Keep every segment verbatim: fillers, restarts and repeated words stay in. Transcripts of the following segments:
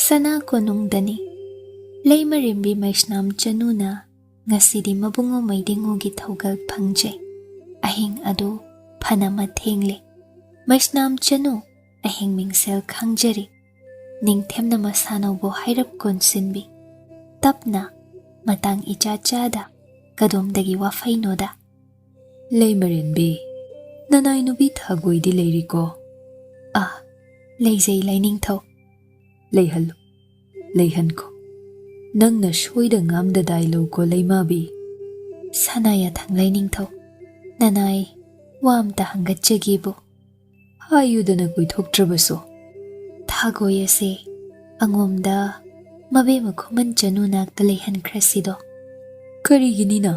ꯁꯅꯥ ꯀꯣꯅꯨꯡꯗꯅꯤ꯫ ꯂꯩꯃꯔꯦꯝꯕꯤ ꯃꯩꯁꯅꯥꯝ ꯆꯅꯨꯅ ꯉꯁꯤꯗꯤ ꯃꯕꯨꯡꯉꯣ ꯃꯩꯗꯤꯡꯉꯨꯒꯤ ꯊꯧꯒꯜ ꯐꯪꯖꯩ꯫ ꯑꯍꯤꯡ ꯑꯗꯨ ꯐꯅ ꯃꯊꯦꯡꯂꯦ꯫ ꯃꯩꯁꯅꯥꯝ ꯆꯅꯨ ꯑꯍꯤꯡ ꯃꯤꯡꯁꯦꯜ ꯈꯪꯖꯔꯤ꯫ ꯅꯤꯡꯊꯦꯝꯅ ꯃꯁꯥꯅꯧꯕꯨ ꯍꯥꯏꯔꯞ ꯀꯣꯟꯁꯤꯟꯕꯤ꯫ ꯇꯞꯅ, ꯃꯇꯥꯡ ꯏꯆꯥ ꯆꯥꯗ, ꯀꯗꯣꯝꯗꯒꯤ ꯋꯥꯐꯩꯅꯣꯗ꯫ "ꯂꯩꯃꯔꯦꯟꯕꯤ, ꯅꯅꯥꯏ ꯅꯨꯄꯤ ꯊꯥꯒꯣꯏꯗꯤ ꯂꯩꯔꯤꯀꯣ?" "ꯑꯥ, ꯂꯩꯖꯩ ꯂꯥꯏꯅꯤꯡꯊꯧ꯫" "ꯂꯩꯍꯜꯂꯨ, ꯂꯩꯍꯟꯈꯣ꯫ ꯅꯪꯅ ꯁꯣꯏꯗ ꯉꯥꯝꯗꯗꯥꯏ ꯂꯧꯀꯣ ꯂꯩꯃꯥꯕꯤ꯫" "ꯁꯅꯥ ꯌꯥꯊꯪ ꯂꯥꯏꯅꯤꯡꯊꯧ, ꯅꯅꯥꯏ ꯋꯥ ꯑꯝꯇ ꯍꯪꯒꯠꯆꯒꯦꯕꯨ꯫" "ꯍꯥꯏꯌꯨꯗꯅ ꯀꯨꯏꯊꯣꯛꯇ꯭ꯔꯕꯁꯨ꯫" "ꯊꯥꯒꯣꯏ ꯑꯁꯦ ꯑꯉꯣꯝꯗ ꯃꯕꯦꯝꯃ ꯈꯨꯃꯟ ꯆꯅꯨ ꯅꯥꯛꯇ ꯂꯩꯍꯟꯈ꯭ꯔꯁꯤꯗꯣ꯫" "ꯀꯔꯤꯒꯤꯅꯤꯅ?"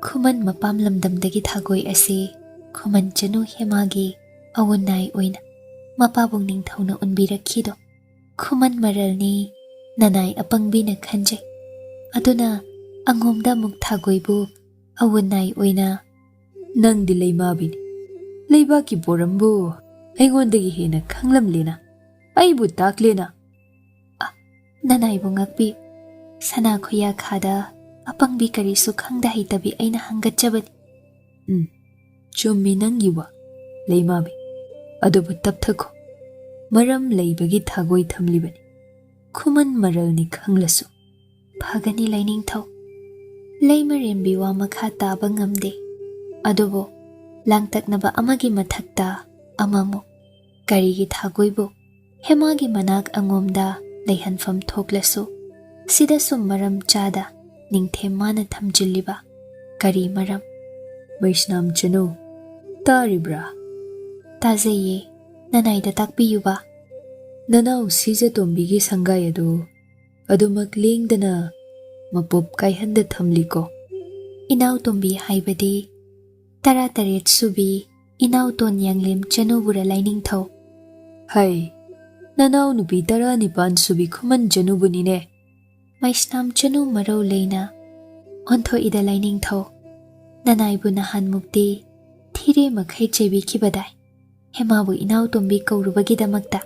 "ꯈꯨꯃꯟ ꯃꯄꯥꯝ ꯂꯝꯗꯝꯗꯒꯤ ꯊꯥꯒꯣꯏ ꯑꯁꯤ ꯈꯨꯃꯟ ꯆꯅꯨ ꯍꯦꯃꯥꯒꯤ ꯑꯋꯨꯟꯅꯥꯏ ꯑꯣꯏꯅ ꯃꯄꯥꯕꯨꯡ ꯅꯤꯡꯊꯧꯅ ꯎꯟꯕꯤꯔꯛꯈꯤꯗꯣ ꯈꯨꯃꯟ ꯃꯔꯜꯅꯤ ꯅꯅꯥꯏ ꯑꯄꯪꯕꯤꯅ ꯈꯟꯖꯩ꯫ ꯑꯗꯨꯅ ꯑꯉꯣꯝꯗ ꯑꯃꯨꯛ ꯊꯥꯒꯣꯏꯕꯨ ꯑꯋꯨꯟꯅꯥꯏ ꯑꯣꯏꯅ..." "ꯅꯪꯗꯤ ꯂꯩꯃꯥꯕꯤꯅꯤ, ꯂꯩꯕꯥꯛꯀꯤ ꯄꯣꯔꯝꯕꯨ ꯑꯩꯉꯣꯟꯗꯒꯤ ꯍꯦꯟꯅ ꯈꯪꯂꯝꯂꯦꯅ, ꯑꯩꯕꯨ ꯇꯥꯛꯂꯦꯅ꯫" "ꯑ, ꯅꯅꯥꯏꯕꯨ ꯉꯥꯛꯄꯤꯌꯨ꯫ ꯁꯅꯥ ꯈꯨꯌꯥꯈꯥꯗ ꯑꯄꯪꯕꯤ ꯀꯔꯤꯁꯨ ꯈꯪꯗ ꯍꯩꯇꯕꯤ ꯑꯩꯅ ꯍꯪꯒꯠꯆꯕꯅꯤ꯫" "ꯎꯝ, ꯆꯨꯝꯃꯤ ꯅꯪꯒꯤ ꯋꯥ, ꯂꯩꯃꯥꯕꯤ꯫ ꯑꯗꯨꯕꯨ ꯇꯞꯊꯈꯣ꯫ ꯃꯔꯝ ꯂꯩꯕꯒꯤ ꯊꯥꯒꯣꯏ ꯊꯝꯂꯤꯕꯅꯤ꯫ ꯈꯨꯃꯟ ꯃꯔꯜꯅꯤ ꯈꯪꯂꯁꯨ꯫" "ꯐꯒꯅꯤ ꯂꯥꯏꯅꯤꯡꯊꯧ꯫" ꯂꯩꯃꯔꯦꯝꯕꯤ ꯋꯥ ꯃꯈꯥ ꯇꯥꯕ ꯉꯝꯗꯦ꯫ ꯑꯗꯨꯕꯨ ꯂꯥꯡꯇꯛꯅꯕ ꯑꯃꯒꯤ ꯃꯊꯛꯇ ꯑꯃꯃꯨꯛ꯫ ꯀꯔꯤꯒꯤ ꯊꯥꯒꯣꯏꯕꯨ ꯍꯦꯃꯥꯒꯤ ꯃꯅꯥꯛ ꯑꯉꯣꯝꯗ ꯂꯩꯍꯟꯐꯝ ꯊꯣꯛꯂꯁꯨ, ꯁꯤꯗꯁꯨ ꯃꯔꯝ ꯆꯥꯗ ꯅꯤꯡꯊꯦꯝ ꯃꯥꯅ ꯊꯝꯖꯤꯜꯂꯤꯕ ꯀꯔꯤ ꯃꯔꯝ? "ꯃꯩꯁꯅꯥꯝ ꯆꯅꯨ, ꯇꯥꯔꯤꯕ꯭ꯔꯥ?" "ꯇꯥꯖꯩꯌꯦ, ꯅꯅꯥꯏꯗ ꯇꯥꯛꯄꯤꯌꯨꯕ꯫" "ꯅꯅꯥꯎ ꯁꯤꯖꯇꯣꯝꯕꯤꯒꯤ ꯁꯪꯒꯥꯏ ꯑꯗꯨ ꯑꯗꯨꯃꯛ ꯂꯦꯡꯗꯅ ꯃꯄꯣꯞ ꯀꯥꯏꯍꯟꯗ ꯊꯝꯂꯤꯀꯣ?" "ꯏꯅꯥꯎꯇꯣꯝꯕꯤ ꯍꯥꯏꯕꯗꯤ ꯇꯔꯥꯇꯔꯦꯠ ꯁꯨꯕꯤ ꯏꯅꯥꯎꯇꯣꯟ ꯌꯥꯡꯂꯦꯝ ꯆꯅꯨꯕꯨꯔ ꯂꯥꯏꯅꯤꯡꯊꯧ?" "ꯍꯩ, ꯅꯅꯥꯎ ꯅꯨꯄꯤ ꯇꯔꯥꯅꯤꯄꯥꯟ ꯁꯨꯕꯤ ꯈꯨꯃꯟ ꯆꯅꯨꯕꯨꯅꯤꯅꯦ꯫" ꯃꯩꯁꯅꯥꯝ ꯆꯅꯨ ꯃꯔꯧ ꯂꯩꯅ ꯑꯣꯟꯊꯣꯛꯏꯗ ꯂꯥꯏꯅꯤꯡꯊꯧ꯫ "ꯅꯅꯥꯏꯕꯨ ꯅꯍꯥꯟꯃꯨꯛꯇꯤ ꯊꯤꯔꯦ ꯃꯈꯩ ꯆꯩꯕꯤꯈꯤꯕꯗꯥꯏ, ꯍꯦꯃꯥꯕꯨ ꯏꯅꯥꯎꯇꯣꯝꯕꯤ ꯀꯧꯔꯨꯕꯒꯤꯗꯃꯛꯇ?"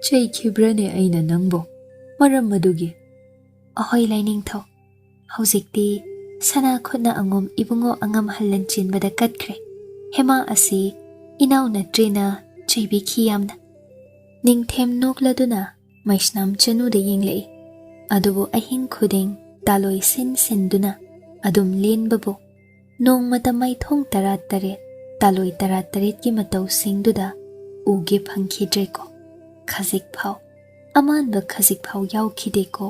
"ꯆꯩꯈꯤꯕ꯭ꯔꯅꯦ ꯑꯩꯅ ꯅꯪꯕꯨ? ꯃꯔꯝ ꯑꯗꯨꯒꯤ?" "ꯑꯍꯣꯏ ꯂꯥꯏꯅꯤꯡꯊꯧ, ꯍꯧꯖꯤꯛꯇꯤ ꯁꯅꯥ ꯈꯨꯠꯅ ꯑꯉꯣꯝ ꯏꯕꯨꯡꯉꯣ ꯑꯉꯝꯍꯜꯂꯟ ꯆꯦꯟꯕꯗ ꯀꯠꯈ꯭ꯔꯦ꯫ ꯍꯦꯃꯥ ꯑꯁꯤ ꯏꯅꯥꯎ ꯅꯠꯇ꯭ꯔꯦꯅ ꯆꯩꯕꯤꯈꯤ ꯌꯥꯝꯅ꯫" ꯅꯤꯡꯊꯦꯝ ꯅꯣꯛꯂꯗꯨꯅ ꯃꯩꯁꯅꯥꯝ ꯆꯅꯨꯗ ꯌꯦꯡꯂꯛꯏ꯫ ꯑꯗꯨꯕꯨ ꯑꯍꯤꯡ ꯈꯨꯗꯤꯡ ꯇꯥꯂꯣꯏ ꯁꯤꯟ ꯁꯤꯟꯗꯨꯅ ꯑꯗꯨꯝ ꯂꯦꯟꯕꯕꯨ ꯅꯣꯡꯃꯇ ꯃꯥꯏꯊꯣꯡ ꯇꯔꯥꯇꯔꯦꯠ, ꯇꯥꯂꯣꯏ ꯇꯔꯥꯇꯔꯦꯠꯀꯤ ꯃꯇꯧꯁꯤꯡꯗꯨꯗ ꯎꯒꯦ ꯐꯪꯈꯤꯗ꯭ꯔꯦꯀꯣ꯫ ꯈꯖꯤꯛ ꯐꯥꯎ, ꯑꯃꯥꯟꯕ ꯈꯖꯤꯛ ꯐꯥꯎ ꯌꯥꯎꯈꯤꯗꯦꯀꯣ꯫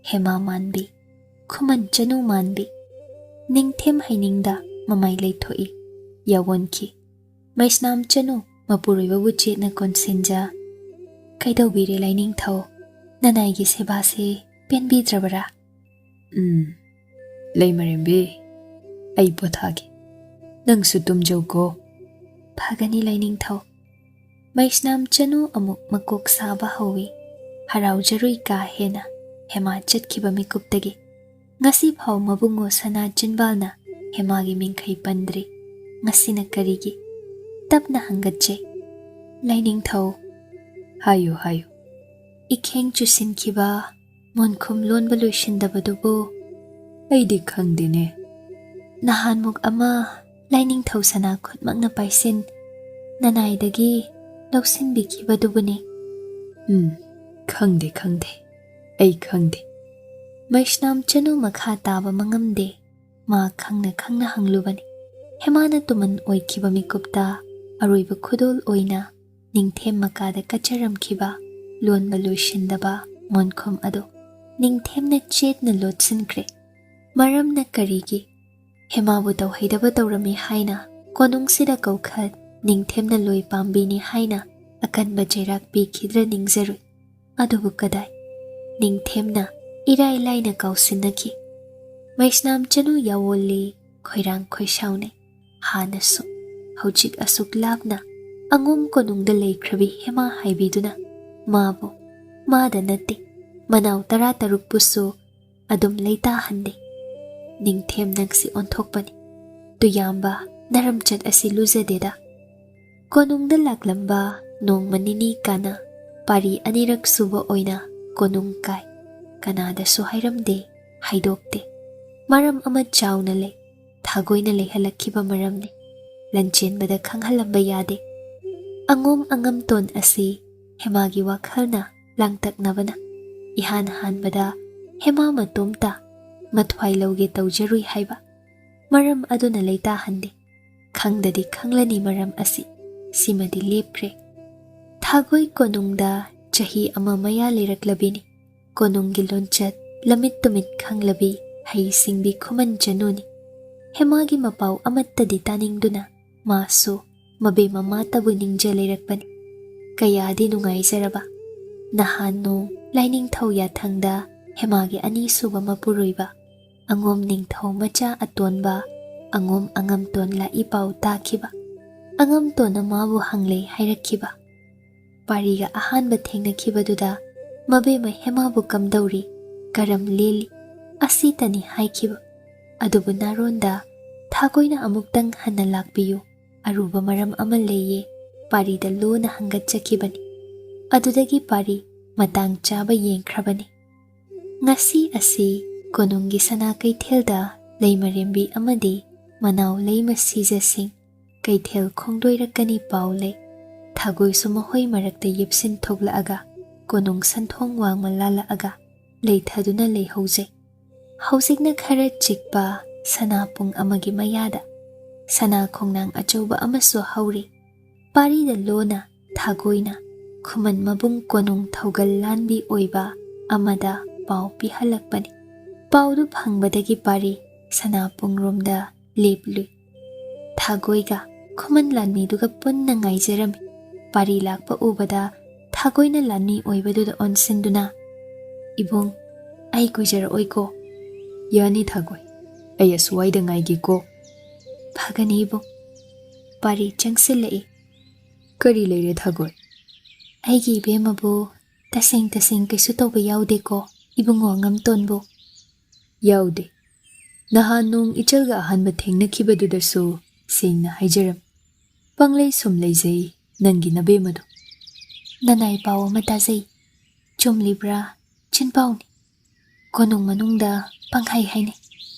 ꯍꯦꯃꯥ ꯃꯥꯟꯕꯤ, ꯈꯨꯃꯟ ꯆꯅꯨ ꯃꯥꯟꯕꯤ꯫ ꯅꯤꯡꯊꯦꯝ ꯍꯩꯅꯤꯡꯗ ꯃꯃꯥꯏ ꯂꯩꯊꯣꯛꯏ꯫ ꯌꯥꯋꯣꯟꯈꯤ꯫ ꯃꯩꯁꯅꯥꯝ ꯆꯅꯨ ꯃꯄꯨꯔꯣꯏꯕꯕꯨ ꯆꯦꯠꯅ ꯀꯣꯟꯁꯤꯟꯖ, "ꯀꯩꯗꯧꯕꯤꯔꯦ ꯂꯥꯏꯅꯤꯡꯊꯧ? ꯅꯅꯥꯏꯒꯤ ꯁꯦꯕꯥꯁꯦ ꯄꯦꯟꯕꯤꯗ꯭ꯔꯕꯔꯥ?" "ꯎꯝ, ꯂꯩꯃꯔꯦꯝꯕꯤ, ꯑꯩ ꯄꯣꯊꯥꯒꯦ꯫ ꯅꯪꯁꯨ ꯇꯨꯝꯖꯧꯀꯣ꯫" "ꯐꯒꯅꯤ ꯂꯥꯏꯅꯤꯡꯊꯧ꯫" ꯃꯩꯁꯅꯥꯝ ꯆꯅꯨ ꯑꯃꯨꯛ ꯃꯀꯣꯛ ꯁꯥꯕ ꯍꯧꯏ꯫ ꯍꯔꯥꯎꯖꯔꯨꯏ ꯀꯥ ꯍꯦꯟꯅ ꯍꯦꯃꯥ ꯆꯠꯈꯤꯕ ꯃꯤꯀꯨꯞꯇꯒꯤ꯫ ꯉꯁꯤ ꯐꯥꯎ ꯃꯕꯨꯡꯉꯣ ꯁꯅꯥ ꯆꯤꯟꯕꯥꯜꯅ ꯍꯦꯃꯥꯒꯤ ꯃꯤꯡꯈꯩ ꯄꯟꯗ꯭ꯔꯤ꯫ ꯉꯁꯤꯅ ꯀꯔꯤꯒꯤ? ꯇꯞꯅ ꯍꯪꯒꯠꯆꯩ꯫ "ꯂꯥꯏꯅꯤꯡꯊꯧ꯫" "ꯍꯥꯏꯌꯨ, ꯍꯥꯏꯌꯨ꯫" "ꯏꯈꯦꯡ ꯆꯨꯁꯤꯟꯈꯤꯕ, ꯃꯣꯟꯈꯨꯝ ꯂꯣꯟꯕ ꯂꯣꯏꯁꯤꯟꯗꯕꯗꯨꯕꯨ?" "ꯑꯩꯗꯤ ꯈꯪꯗꯦꯅꯦ꯫" "ꯅꯍꯥꯟꯃꯨꯛ ꯑꯃ ꯂꯥꯏꯅꯤꯡꯊꯧ ꯁꯅꯥ ꯈꯨꯠꯃꯛꯅ ꯄꯥꯏꯁꯤꯟ ꯅꯅꯥꯏꯗꯒꯤ ꯂꯧꯁꯤꯟꯕꯤꯈꯤꯕꯗꯨꯕꯨꯅꯤ꯫" "ꯎꯝ, ꯈꯪꯗꯦ, ꯈꯪꯗꯦ꯫ ꯑꯩ ꯈꯪꯗꯦ꯫" ꯃꯩꯁꯅꯥꯝ ꯆꯅꯨ ꯃꯈꯥ ꯇꯥꯕ ꯃꯉꯝꯗꯦ꯫ ꯃꯥ ꯈꯪꯅ ꯈꯪꯅ ꯍꯪꯂꯨꯕꯅꯤ꯫ ꯍꯦꯃꯥꯅ ꯇꯨꯃꯟ ꯑꯣꯏꯈꯤꯕ ꯃꯤꯀꯨꯞꯇ ꯑꯔꯣꯏꯕ ꯈꯨꯗꯣꯜ ꯑꯣꯏꯅ ꯅꯤꯡꯊꯦꯝ ꯃꯀꯥꯗ ꯀꯠꯆꯔꯝꯈꯤꯕ ꯂꯣꯟꯕ ꯂꯣꯏꯁꯤꯟꯗꯕ ꯃꯣꯟꯈꯨꯝ ꯑꯗꯨ ꯅꯤꯡꯊꯦꯝꯅ ꯆꯦꯠꯅ ꯂꯣꯠꯁꯤꯟꯈ꯭ꯔꯦ꯫ ꯃꯔꯝꯅ ꯀꯔꯤꯒꯤ? ꯍꯦꯃꯥꯕꯨ ꯇꯧꯍꯩꯗꯕ ꯇꯧꯔꯝꯃꯤ ꯍꯥꯏꯅ ꯀꯣꯅꯨꯡꯁꯤꯗ ꯀꯧꯈꯠ ꯅꯤꯡꯊꯦꯝꯅ ꯂꯣꯏ ꯄꯥꯝꯕꯤꯅꯤ ꯍꯥꯏꯅ ꯑꯀꯟꯕ ꯆꯩꯔꯥꯛ ꯄꯤꯈꯤꯗ꯭ꯔ ꯅꯤꯡꯖꯔꯨꯏ꯫ ꯑꯗꯨꯕꯨ ꯀꯗꯥꯏ? ꯅꯤꯡꯊꯦꯝꯅ ꯏꯔꯥꯏ ꯂꯥꯏꯅ ꯀꯥꯎꯁꯤꯟꯅꯈꯤ꯫ ꯃꯩꯁꯅꯥꯝ ꯆꯅꯨ ꯌꯥꯋꯣꯜꯂꯤ ꯈꯣꯏꯔꯥꯡ ꯈꯣꯏꯁꯥꯎꯅꯩ꯫ ꯍꯥꯟꯅꯁꯨ ꯍꯧꯖꯤꯛ ꯑꯁꯨꯛ ꯂꯥꯞꯅ ꯑꯉꯣꯝ ꯀꯣꯅꯨꯡꯗ ꯂꯩꯈ꯭ꯔꯕꯤ ꯍꯦꯃꯥ ꯍꯥꯏꯕꯤꯗꯨꯅ ꯃꯥꯕꯨ, ꯃꯥꯗ ꯅꯠꯇꯦ, ꯃꯅꯥꯎ ꯇꯔꯥ ꯇꯔꯨꯛꯄꯨꯁꯨ ꯑꯗꯨꯝ ꯂꯩꯇꯥꯍꯟꯗꯦ꯫ ꯅꯤꯡꯊꯦꯝ ꯅꯪꯁꯤ ꯑꯣꯟꯊꯣꯛꯄꯅꯤ꯫ ꯇꯨꯌꯥꯝꯕ ꯅꯔꯝꯆꯠ ꯑꯁꯤ ꯂꯨꯖꯗꯦꯗ꯫ ꯀꯣꯅꯨꯡꯗ ꯂꯥꯛꯂꯝꯕ ꯅꯣꯡꯃ ꯅꯤꯅꯤ ꯀꯥꯅ ꯄꯥꯔꯤ ꯑꯅꯤꯔꯛ ꯁꯨꯕ ꯑꯣꯏꯅ ꯀꯣꯅꯨꯡ ꯀꯥꯏ꯫ ꯀꯅꯥꯗꯁꯨ ꯍꯥꯏꯔꯝꯗꯦ, ꯍꯥꯏꯗꯣꯛꯇꯦ꯫ ꯃꯔꯝ ꯑꯃ ꯆꯥꯎꯅ ꯂꯩ꯫ ꯊꯥꯒꯣꯏꯅ ꯂꯩꯍꯜꯂꯛꯈꯤꯕ ꯃꯔꯝꯅꯤ꯫ ꯂꯟꯆꯦꯟꯕꯗ ꯈꯪꯍꯜꯂꯝꯕ ꯌꯥꯗꯦ꯫ ꯑꯉꯣꯝ ꯑꯉꯝꯇꯣꯟ ꯑꯁꯤ ꯍꯦꯃꯥꯒꯤ ꯋꯥꯈꯜꯅ ꯂꯥꯡꯇꯛꯅꯕꯅ ꯏꯍꯥꯟ ꯍꯥꯟꯕꯗ ꯍꯦꯃꯥ ꯃꯇꯣꯝꯇ ꯃꯊ꯭ꯋꯥꯏ ꯂꯧꯒꯦ ꯇꯧꯖꯔꯨꯏ ꯍꯥꯏꯕ꯫ ꯃꯔꯝ ꯑꯗꯨꯅ ꯂꯩꯇꯥꯍꯟꯗꯦ꯫ ꯈꯪꯗꯗꯤ ꯈꯪꯂꯅꯤ ꯃꯔꯝ ꯑꯁꯤ꯫ ꯁꯤꯃꯗꯤ ꯂꯦꯞꯈ꯭ꯔꯦ꯫ ꯊꯥꯒꯣꯏ ꯀꯣꯅꯨꯡꯗ ꯆꯍꯤ ꯑꯃ ꯃꯌꯥ ꯂꯩꯔꯛꯂꯕꯤꯅꯤ꯫ ꯀꯣꯅꯨꯡꯒꯤ ꯂꯣꯟꯆꯠ ꯂꯃꯤꯠ ꯇꯨꯃꯤꯠ ꯈꯪꯂꯕꯤ ꯍꯩ ꯁꯤꯡꯕꯤ ꯈꯨꯃꯟ ꯆꯅꯨꯅꯤ꯫ ꯍꯦꯃꯥꯒꯤ ꯃꯄꯥꯎ ꯑꯃꯠꯇꯗꯤ ꯇꯥꯅꯤꯡꯗꯨꯅ ꯃꯥꯁꯨ ꯃꯕꯦꯝ ꯃꯃꯥꯇꯕꯨ ꯅꯤꯡꯖ ꯂꯩꯔꯛꯄꯅꯤ꯫ ꯀꯌꯥꯗꯤ ꯅꯨꯡꯉꯥꯏꯖꯔꯕ꯫ ꯅꯍꯥꯟ ꯅꯣꯡ ꯂꯥꯏꯅꯤꯡꯊꯧ ꯌꯥꯊꯪꯗ ꯍꯦꯃꯥꯒꯤ ꯑꯅꯤꯁꯨꯕ ꯃꯄꯨꯔꯣꯏꯕ ꯑꯉꯣꯝ ꯅꯤꯡꯊꯧ ꯃꯆꯥ ꯑꯇꯣꯟꯕ ꯑꯉꯣꯝ ꯑꯉꯝꯇꯣꯟ ꯂꯥꯛꯏ ꯄꯥꯎ ꯇꯥꯈꯤꯕ꯫ ꯑꯉꯝꯇꯣꯟꯅ ꯃꯥꯕꯨ ꯍꯪꯂꯦ ꯍꯥꯏꯔꯛꯈꯤꯕ꯫ ꯄꯥꯔꯤꯒ ꯑꯍꯥꯟꯕ ꯊꯦꯡꯅꯈꯤꯕꯗꯨꯗ ꯃꯕꯦꯝꯃ ꯍꯦꯃꯥꯕꯨ ꯀꯝꯗꯧꯔꯤ, ꯀꯔꯝ ꯂꯦꯜꯂꯤ, ꯑꯁꯤꯇꯅꯤ ꯍꯥꯏꯈꯤꯕ꯫ ꯑꯗꯨꯕꯨ ꯅꯥꯔꯣꯟꯗ ꯊꯥꯒꯣꯏꯅ ꯑꯃꯨꯛꯇꯪ ꯍꯟꯅ ꯂꯥꯛꯄꯤꯌꯨ, ꯑꯔꯨꯕ ꯃꯔꯝ ꯑꯃ ꯂꯩꯌꯦ, ꯄꯥꯔꯤꯗ ꯂꯣꯟꯅ ꯍꯪꯒꯠꯆꯈꯤꯕꯅꯤ꯫ ꯑꯗꯨꯗꯒꯤ ꯄꯥꯔꯤ ꯃꯇꯥꯡ ꯆꯥꯕ ꯌꯦꯡꯈ꯭ꯔꯕꯅꯤ꯫ ꯉꯁꯤ ꯑꯁꯤ ꯀꯣꯅꯨꯡꯒꯤ ꯁꯅꯥ ꯀꯩꯊꯦꯜꯗ ꯂꯩꯃꯔꯦꯝꯕꯤ ꯑꯃꯗꯤ ꯃꯅꯥꯎ ꯂꯩꯃ ꯁꯤꯖꯁꯤꯡ ꯀꯩꯊꯦꯜ ꯈꯣꯡꯗꯣꯏꯔꯛꯀꯅꯤ ꯄꯥꯎ ꯂꯩ꯫ ꯊꯥꯒꯣꯏꯁꯨ ꯃꯈꯣꯏ ꯃꯔꯛꯇ ꯌꯦꯞꯁꯤꯟ ꯊꯣꯛꯂꯛꯑꯒ ꯀꯣꯅꯨꯡ ꯁꯟꯊꯣꯡ ꯋꯥꯡꯃ ꯂꯥꯜꯂꯛꯑꯒ ꯂꯩꯊꯗꯨꯅ ꯂꯩꯍꯧꯖꯩ꯫ ꯍꯧꯖꯤꯛꯅ ꯈꯔ ꯆꯤꯛꯄ ꯁꯅꯥ ꯄꯨꯡ ꯑꯃꯒꯤ ꯃꯌꯥꯗ ꯁꯅꯥ ꯈꯣꯡꯅꯥꯡ ꯑꯆꯧꯕ ꯑꯃꯁꯨ ꯍꯧꯔꯤ꯫ ꯄꯥꯔꯤꯗ ꯂꯣꯟꯅ ꯊꯥꯒꯣꯏꯅ ꯈꯨꯃꯟ ꯃꯕꯨꯡ ꯀꯣꯅꯨꯡ ꯊꯧꯒꯜ ꯂꯥꯟꯕꯤ ꯑꯣꯏꯕ ꯑꯃꯗ ꯄꯥꯎ ꯄꯤꯍꯜꯂꯛꯄꯅꯤ꯫ ꯄꯥꯎꯗꯨ ꯐꯪꯕꯗꯒꯤ ꯄꯥꯔꯤ ꯁꯅꯥ ꯄꯨꯡꯔꯣꯝꯗ ꯂꯦꯞꯂꯨꯏ꯫ ꯊꯥꯒꯣꯏꯒ ꯈꯨꯃꯟ ꯂꯥꯟꯃꯤꯗꯨꯒ ꯄꯨꯟꯅ ꯉꯥꯏꯖꯔꯝꯃꯤ꯫ ꯄꯥꯔꯤ ꯂꯥꯛꯄ ꯎꯕꯗ ꯊꯥꯒꯣꯏꯅ ꯂꯥꯟꯃꯤ ꯑꯣꯏꯕꯗꯨꯗ ꯑꯣꯟꯁꯤꯟꯗꯨꯅ, "ꯏꯕꯨꯡ, ꯑꯩ ꯀꯨꯏꯖꯔꯛꯑꯣꯏꯀꯣ?" "ꯌꯥꯅꯤ ꯊꯥꯒꯣꯏ, ꯑꯩ ꯑꯁ꯭ꯋꯥꯏꯗ ꯉꯥꯏꯒꯦꯀꯣ꯫" "ꯐꯒꯅꯤ ꯏꯕꯨꯡ꯫" ꯄꯥꯔꯤ ꯆꯪꯁꯤꯜꯂꯛꯏ꯫ "ꯀꯔꯤ ꯂꯩꯔꯦ ꯊꯥꯒꯣꯏ?" "ꯑꯩꯒꯤ ꯏꯕꯦꯝꯃꯕꯨ ꯇꯁꯦꯡ ꯇꯁꯦꯡ ꯀꯩꯁꯨ ꯇꯧꯕ ꯌꯥꯎꯗꯦꯀꯣ, ꯏꯕꯨꯡꯉꯣ ꯑꯉꯝꯇꯣꯟꯕꯨ?" "ꯌꯥꯎꯗꯦ꯫ ꯅꯍꯥꯟ ꯅꯣꯡ ꯏꯆꯜꯒ ꯑꯍꯥꯟꯕ ꯊꯦꯡꯅꯈꯤꯕꯗꯨꯗꯁꯨ ꯁꯦꯡꯅ ꯍꯥꯏꯖꯔꯝ, ꯄꯪꯂꯩ ꯁꯨꯝ ꯂꯩꯖꯩ ꯅꯪꯒꯤ ꯅꯕꯦꯝꯃꯗꯣ꯫" ꯅꯅꯥꯏ ꯄꯥꯎ ꯑꯃ ꯇꯥꯖꯩ꯫ ꯆꯨꯝꯂꯤꯕ꯭ꯔꯥ? ꯆꯤꯟꯄꯥꯎꯅꯤ꯫ ꯀꯣꯅꯨꯡ ꯃꯅꯨꯡꯗ ꯄꯪꯍꯥꯏ ꯍꯥꯏꯅꯩ꯫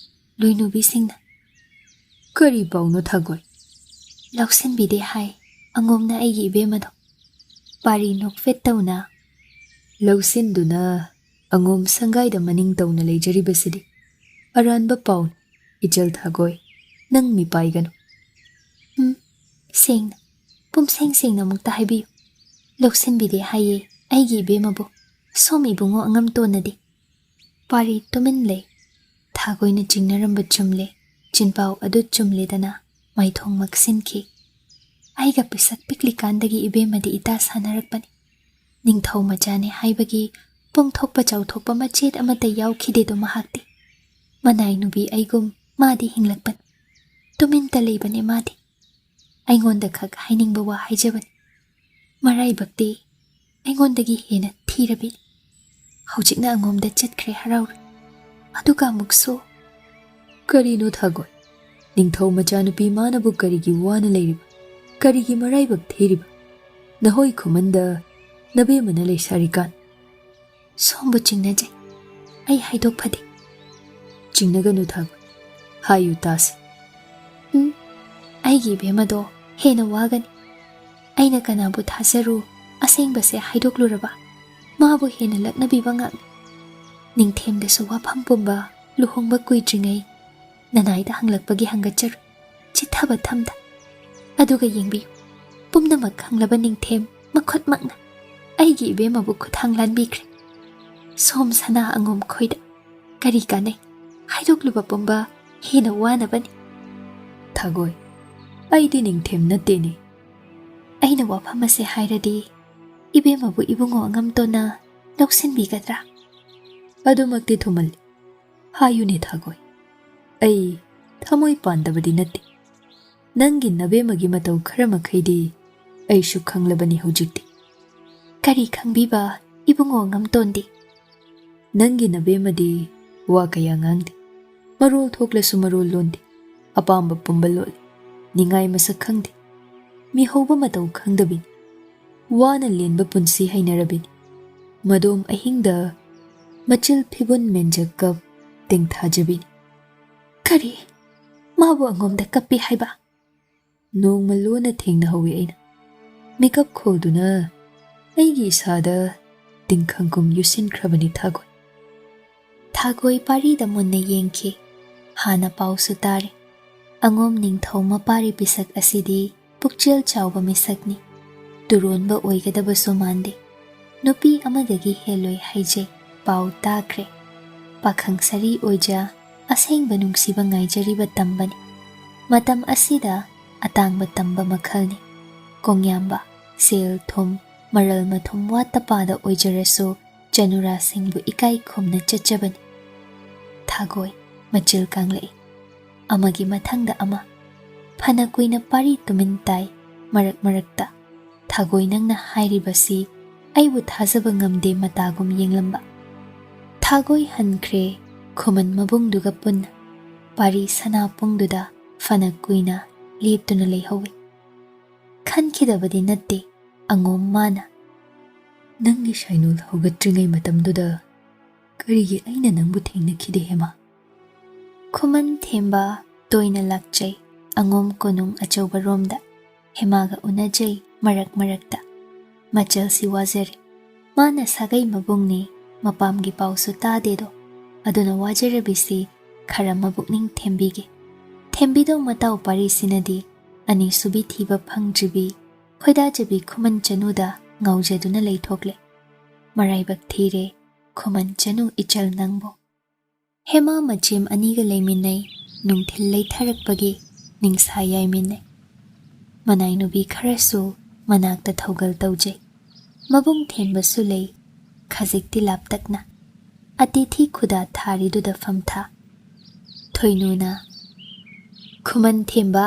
ꯂꯣꯏꯅꯨꯕꯤꯁꯤꯡꯅ꯫ "ꯀꯔꯤ ꯄꯥꯎꯅꯣ ꯊꯥꯒꯣꯏ?" "ꯂꯧꯁꯤꯟꯕꯤꯗꯦ ꯍꯥꯏ ꯑꯉꯣꯝꯅ ꯑꯩꯒꯤ ꯏꯕꯦꯝ ꯑꯗꯣ꯫" ꯄꯥꯔꯤ ꯅꯣꯛꯐꯦꯠ ꯇꯧꯅ꯫ "ꯂꯧꯁꯤꯟꯗꯨꯅ ꯑꯉꯣꯝ ꯁꯪꯒꯥꯏꯗ ꯃꯅꯤꯡ ꯇꯧꯅ ꯂꯩꯖꯔꯤꯕꯁꯤꯗꯤ ꯑꯔꯥꯟꯕ ꯄꯥꯎꯅꯤ꯫ ꯏꯆꯜ ꯊꯥꯒꯣꯏ, ꯅꯪ ꯃꯤꯄꯥꯏꯒꯅꯨ꯫" "ꯎꯝ, ꯁꯦꯡꯅ, ꯄꯨꯝꯁꯦꯡ ꯁꯦꯡꯅ ꯑꯃꯨꯛꯇ ꯍꯥꯏꯕꯤꯌꯨ꯫ ꯂꯧꯁꯤꯟꯕꯤꯗꯦ ꯍꯥꯏꯌꯦ ꯑꯩꯒꯤ ꯏꯕꯦꯝꯃꯕꯨ ꯁꯣꯝ ꯏꯕꯨꯡꯉꯣ ꯑꯉꯝꯇꯣꯟꯅꯗꯤ꯫" ꯄꯥꯔꯤ ꯇꯨꯃꯤꯟ ꯂꯩ꯫ ꯊꯥꯒꯣꯏꯅ ꯆꯤꯡꯅꯔꯝꯕ ꯆꯨꯝꯂꯦ꯫ ꯆꯤꯟꯄꯥꯎ ꯑꯗꯨ ꯆꯨꯝꯂꯦꯗꯅ ꯃꯥꯏꯊꯣꯡ ꯃꯛꯁꯤꯟꯈꯤ꯫ "ꯑꯩꯒ ꯄꯤꯁꯛ ꯄꯤꯛꯂꯤꯀꯥꯟꯗꯒꯤ ꯏꯕꯦꯝꯃꯗꯤ ꯏꯇꯥ ꯁꯥꯟꯅꯔꯛꯄꯅꯤ꯫ ꯅꯤꯡꯊꯧ ꯃꯆꯥꯅꯤ ꯍꯥꯏꯕꯒꯤ ꯄꯣꯡꯊꯣꯛꯄ ꯆꯥꯎꯊꯣꯛꯄ ꯃꯆꯦꯠ ꯑꯃꯠꯇ ꯌꯥꯎꯈꯤꯗꯦꯗꯣ ꯃꯍꯥꯛꯇꯤ꯫ ꯃꯅꯥꯏ ꯅꯨꯄꯤ ꯑꯩꯒꯨꯝ ꯃꯥꯗꯤ ꯍꯤꯡꯂꯛꯄꯅꯤ꯫ ꯇꯨꯃꯤꯟꯇ ꯂꯩꯕꯅꯦ ꯃꯥꯗꯤ꯫ ꯑꯩꯉꯣꯟꯗ ꯈꯛ ꯍꯥꯏꯅꯤꯡꯕ ꯋꯥ ꯍꯥꯏꯖꯕꯅꯤ꯫ ꯃꯔꯥꯏꯕꯛꯇꯤ ꯑꯩꯉꯣꯟꯗꯒꯤ ꯍꯦꯟꯅ ꯊꯤꯔꯕꯤ꯫ ꯍꯧꯖꯤꯛꯅ ꯑꯉꯣꯝꯗ ꯆꯠꯈ꯭ꯔꯦ ꯍꯔꯥꯎꯔꯦ꯫ ꯑꯗꯨꯒ ꯑꯃꯨꯛꯁꯨ..." "ꯀꯔꯤꯅꯣ ꯊꯥꯒꯣꯏ? ꯅꯤꯡꯊꯧ ꯃꯆꯥꯅꯨꯄꯤ ꯃꯥꯅꯕꯨ ꯀꯔꯤꯒꯤ ꯋꯥꯅ ꯂꯩꯔꯤꯕ? ꯀꯔꯤꯒꯤ ꯃꯔꯥꯏꯕꯛ ꯊꯤꯔꯤꯕ? ꯅꯍꯣꯏ ꯈꯨꯃꯟꯗ ꯅꯕꯦꯝꯃꯅ ꯂꯩꯁꯥꯔꯤꯀꯥꯟ..." "ꯁꯣꯝꯕꯨ ꯆꯤꯡꯅꯖꯩ꯫ ꯑꯩ ꯍꯥꯏꯗꯣꯛ ꯐꯗꯦ꯫" "ꯆꯤꯡꯅꯒꯅꯨ ꯊꯥꯒꯣꯏ꯫ ꯍꯥꯏꯌꯨ ꯇꯥꯁꯤ꯫" "ꯎꯝ, ꯑꯩꯒꯤ ꯏꯕꯦꯝꯃꯗꯣ ꯍꯦꯟꯅ ꯋꯥꯒꯅꯤ꯫ ꯑꯩꯅ ꯀꯅꯥꯕꯨ ꯊꯥꯖꯔꯨ, ꯑꯁꯦꯡꯕꯁꯦ ꯍꯥꯏꯗꯣꯛꯂꯨꯔꯕ ꯃꯥꯕꯨ ꯍꯦꯟꯅ ꯂꯛꯅꯕꯤꯕ ꯉꯥꯛꯅꯤ꯫ ꯅꯤꯡꯊꯦꯝꯗꯁꯨ ꯋꯥꯐꯝ ꯄꯨꯝꯕ ꯂꯨꯍꯣꯡꯕ ꯀꯨꯏꯗ꯭ꯔꯤꯉꯩ ꯅꯅꯥꯏꯗ ꯍꯪꯂꯛꯄꯒꯤ ꯍꯪꯒꯠꯆꯔꯨ꯫ ꯆꯤꯠꯊꯕ ꯊꯝꯗ꯫ ꯑꯗꯨꯒ ꯌꯦꯡꯕꯤꯌꯨ, ꯄꯨꯝꯅꯃꯛ ꯈꯪꯂꯕ ꯅꯤꯡꯊꯦꯝ ꯃꯈꯨꯠꯃꯛꯅ ꯑꯩꯒꯤ ꯏꯕꯦꯝꯃꯕꯨ ꯈꯨꯠꯊꯥꯡ ꯂꯥꯟꯕꯤꯈ꯭ꯔꯦ꯫ ꯁꯣꯝ ꯁꯅꯥ ꯑꯉꯣꯝ ꯈꯣꯏꯗ ꯀꯔꯤ ꯀꯥꯟꯅꯩ? ꯍꯥꯏꯗꯣꯛꯂꯨꯕ ꯄꯨꯝꯕ ꯍꯦꯟꯅ ꯋꯥꯅꯕꯅꯤ꯫" "ꯊꯥꯒꯣꯏ, ꯑꯩꯗꯤ ꯅꯤꯡꯊꯦꯝ ꯅꯠꯇꯦꯅꯦ꯫" "ꯑꯩꯅ ꯋꯥꯐꯝ ꯑꯁꯦ ꯍꯥꯏꯔꯗꯤ ꯏꯕꯦꯝꯃꯕꯨ ꯏꯕꯨꯡꯉꯣ ꯑꯉꯝꯇꯣꯟꯅ ꯂꯧꯁꯤꯟꯕꯤꯒꯗ꯭ꯔꯥ?" "ꯑꯗꯨꯃꯛꯇꯤ ꯊꯨꯃꯜꯂꯤ꯫ ꯍꯥꯏꯌꯨꯅꯦ ꯊꯥꯒꯣꯏ꯫ ꯑꯩ ꯊꯃꯣꯏ ꯄꯥꯟꯗꯕꯗꯤ ꯅꯠꯇꯦ꯫ ꯅꯪꯒꯤ ꯅꯕꯦꯝꯃꯒꯤ ꯃꯇꯧ ꯈꯔ ꯃꯈꯩꯗꯤ ꯑꯩꯁꯨ ꯈꯪꯂꯕꯅꯤ ꯍꯧꯖꯤꯛꯇꯤ꯫" "ꯀꯔꯤ ꯈꯪꯕꯤꯕ ꯏꯕꯨꯡꯉꯣ ꯑꯉꯝꯇꯣꯟꯗꯤ?" "ꯅꯪꯒꯤ ꯅꯕꯦꯝꯃꯗꯤ ꯋꯥ ꯀꯌꯥ ꯉꯥꯡꯗꯦ꯫ ꯃꯔꯣꯜ ꯊꯣꯛꯂꯁꯨ ꯃꯔꯣꯜ ꯂꯣꯟꯗꯦ꯫ ꯑꯄꯥꯝꯕ ꯄꯨꯝꯕ ꯂꯣꯠꯂꯤ꯫ ꯅꯤꯡꯉꯥꯏ ꯃꯁꯛ ꯈꯪꯗꯦ꯫ ꯃꯤꯍꯧꯕ ꯃꯇꯧ ꯈꯪꯗꯕꯤꯅꯤ꯫ ꯋꯥꯅ ꯂꯦꯟꯕ ꯄꯨꯟꯁꯤ ꯍꯩꯅꯔꯕꯤꯅꯤ꯫ ꯃꯗꯣꯝ ꯑꯍꯤꯡꯗ ꯃꯆꯤꯜ ꯐꯤꯕꯨꯟ ꯃꯦꯟꯖꯛꯀꯞ ꯇꯦꯡꯊꯥꯖꯕꯤꯅꯤ꯫ ꯀꯔꯤ? ꯃꯥꯕꯨ ꯑꯉꯣꯝꯗ ꯀꯞꯄꯤ ꯍꯥꯏꯕ? ꯅꯣꯡꯃ ꯂꯣꯟꯅ ꯊꯦꯡꯅꯍꯧꯏ ꯑꯩꯅ꯫ ꯃꯤꯀꯞ ꯈꯣꯜꯗꯨꯅ ꯑꯩꯒꯤ ꯏꯁꯥꯗ ꯇꯤꯡꯈꯪꯒꯨꯝ ꯌꯨꯁꯤꯟꯈ꯭ꯔꯕꯅꯤ ꯊꯥꯒꯣꯏ꯫ ꯊꯥꯒꯣꯏ ꯄꯥꯔꯤꯗ ꯃꯨꯟꯅ ꯌꯦꯡꯈꯤ꯫ ꯍꯥꯟꯅ ꯄꯥꯎꯁꯨ ꯇꯥꯔꯦ꯫ ꯑꯉꯣꯝ ꯅꯤꯡꯊꯧ ꯃꯄꯥꯔꯤ ꯄꯤꯁꯛ ꯑꯁꯤꯗꯤ ꯄꯨꯛꯆꯦꯜ ꯆꯥꯎꯕ ꯃꯤꯁꯛꯅꯤ꯫ ꯇꯨꯔꯣꯟꯕ ꯑꯣꯏꯒꯗꯕꯁꯨ ꯃꯥꯟꯗꯦ꯫ ꯅꯨꯄꯤ ꯑꯃꯗꯒꯤ ꯍꯦꯜꯂꯣꯏ ꯍꯥꯏꯖꯩ꯫ ꯄꯥꯎ ꯇꯥꯈ꯭ꯔꯦ꯫ ꯄꯥꯈꯪ ꯁꯥꯔꯤ ꯑꯣꯏꯖ ꯑꯁꯦꯡꯕ ꯅꯨꯡꯁꯤꯕ ꯉꯥꯏꯖꯔꯤꯕ ꯇꯝꯕꯅꯤ꯫ ꯃꯇꯝ ꯑꯁꯤꯗ ꯑꯇꯥꯡꯕ ꯇꯝꯕ ꯃꯈꯜꯅꯤ꯫ ꯀꯣꯡꯌꯥꯝꯕ, ꯁꯦꯜ ꯊꯨꯝ, ꯃꯔꯜ ꯃꯊꯨꯝ ꯋꯥꯠꯇ ꯄꯥꯗ ꯑꯣꯏꯖꯔꯁꯨ ꯆꯅꯨꯔꯥꯁꯤꯡꯕꯨ ꯏꯀꯥꯏ ꯈꯨꯝꯅ ꯆꯠꯆꯕꯅꯤ꯫ ꯊꯥꯒꯣꯏ ꯃꯆꯤꯜ ꯀꯥꯡꯂꯛꯏ꯫ ꯑꯃꯒꯤ ꯃꯊꯪꯗ ꯑꯃ꯫ ꯐꯅ ꯀꯨꯏꯅ ꯄꯥꯔꯤ ꯇꯨꯃꯤꯟ ꯇꯥꯏ꯫ ꯃꯔꯛ ꯃꯔꯛꯇ ꯊꯥꯒꯣꯏ ꯅꯪꯅ ꯍꯥꯏꯔꯤꯕꯁꯤ ꯑꯩꯕꯨ ꯊꯥꯖꯕ ꯉꯝꯗꯦ ꯃꯇꯥꯒꯨꯝ ꯌꯦꯡꯂꯝꯕ꯫ ꯊꯥꯒꯣꯏ ꯍꯟꯈ꯭ꯔꯦ ꯈꯨꯃꯟ ꯃꯕꯨꯡꯗꯨꯒ ꯄꯨꯟꯅ꯫ ꯄꯥꯔꯤ ꯁꯅꯥ ꯄꯨꯡꯗꯨꯗ ꯐꯅ ꯀꯨꯏꯅ ꯂꯦꯞꯇꯨꯅ ꯂꯩꯍꯧꯏ꯫ ꯈꯟꯈꯤꯗꯕꯗꯤ ꯅꯠꯇꯦ ꯑꯉꯣꯝ ꯃꯥꯅ꯫ ꯅꯪꯒꯤ ꯁꯥꯏꯅꯨꯜ ꯍꯧꯒꯠꯇ꯭ꯔꯤꯉꯩ ꯃꯇꯝꯗꯨꯗ ꯀꯔꯤꯒꯤ ꯑꯩꯅ ꯅꯪꯕꯨ ꯊꯦꯡꯅꯈꯤꯗꯦ ꯍꯦꯃꯥ? ꯈꯨꯃꯟ ꯊꯦꯝꯕ ꯇꯣꯏꯅ ꯂꯥꯛꯆꯩ ꯑꯉꯣꯝ ꯀꯣꯅꯨꯡ ꯑꯆꯧꯕꯔꯣꯝꯗ꯫ ꯍꯦꯃꯥꯒ ꯎꯅꯖꯩ ꯃꯔꯛ ꯃꯔꯛꯇ꯫ ꯃꯆꯜꯁꯤ ꯋꯥꯖꯔꯦ꯫ ꯃꯥꯅ ꯁꯥꯒꯩ ꯃꯕꯨꯡꯅꯤ, ꯃꯄꯥꯝꯒꯤ ꯄꯥꯎꯁꯨ ꯇꯥꯗꯦꯗꯣ꯫ ꯑꯗꯨꯅ ꯋꯥꯖꯔꯕꯤꯁꯤ ꯈꯔ ꯃꯕꯨꯛꯅꯤꯡ ꯊꯦꯝꯕꯤꯒꯦ꯫ ꯊꯦꯝꯕꯤꯗꯧ ꯃꯇꯥꯎ ꯄꯥꯔꯤꯁꯤꯅꯗꯤ ꯑꯅꯤꯁꯨꯕꯤ ꯊꯤꯕ ꯐꯪꯗ꯭ꯔꯤꯕꯤ ꯈꯣꯏꯗꯥꯖꯕꯤ ꯈꯨꯃꯟ ꯆꯅꯨꯗ ꯉꯥꯎꯖꯗꯨꯅ ꯂꯩꯊꯣꯛꯂꯦ꯫ ꯃꯔꯥꯏꯕꯛ ꯊꯤꯔꯦ ꯈꯨꯃꯟ ꯆꯅꯨ ꯏꯆꯜ ꯅꯪꯕꯨ꯫ ꯍꯦꯃꯥ ꯃꯆꯦꯝ ꯑꯅꯤꯒ ꯂꯩꯃꯤꯟꯅꯩ꯫ ꯅꯨꯡꯊꯤꯜ ꯂꯩꯊꯔꯛꯄꯒꯤ ꯅꯤꯡꯁꯥ ꯌꯥꯏꯃꯤꯟꯅꯩ꯫ ꯃꯅꯥꯏ ꯅꯨꯄꯤ ꯈꯔꯁꯨ ꯃꯅꯥꯛꯇ ꯊꯧꯒꯜ ꯇꯧꯖꯩ꯫ ꯃꯕꯨꯡ ꯊꯦꯝꯕꯁꯨ ꯂꯩ꯫ ꯈꯖꯤꯛꯇꯤ ꯂꯥꯞꯇꯛꯅ꯫ ꯑꯇꯤꯊꯤ ꯈꯨꯗꯥ ꯊꯥꯔꯤꯗꯨꯗ ꯐꯝꯊꯥ꯫ ꯊꯣꯏꯅꯨꯅ, "ꯈꯨꯃꯟ ꯊꯦꯝꯕ,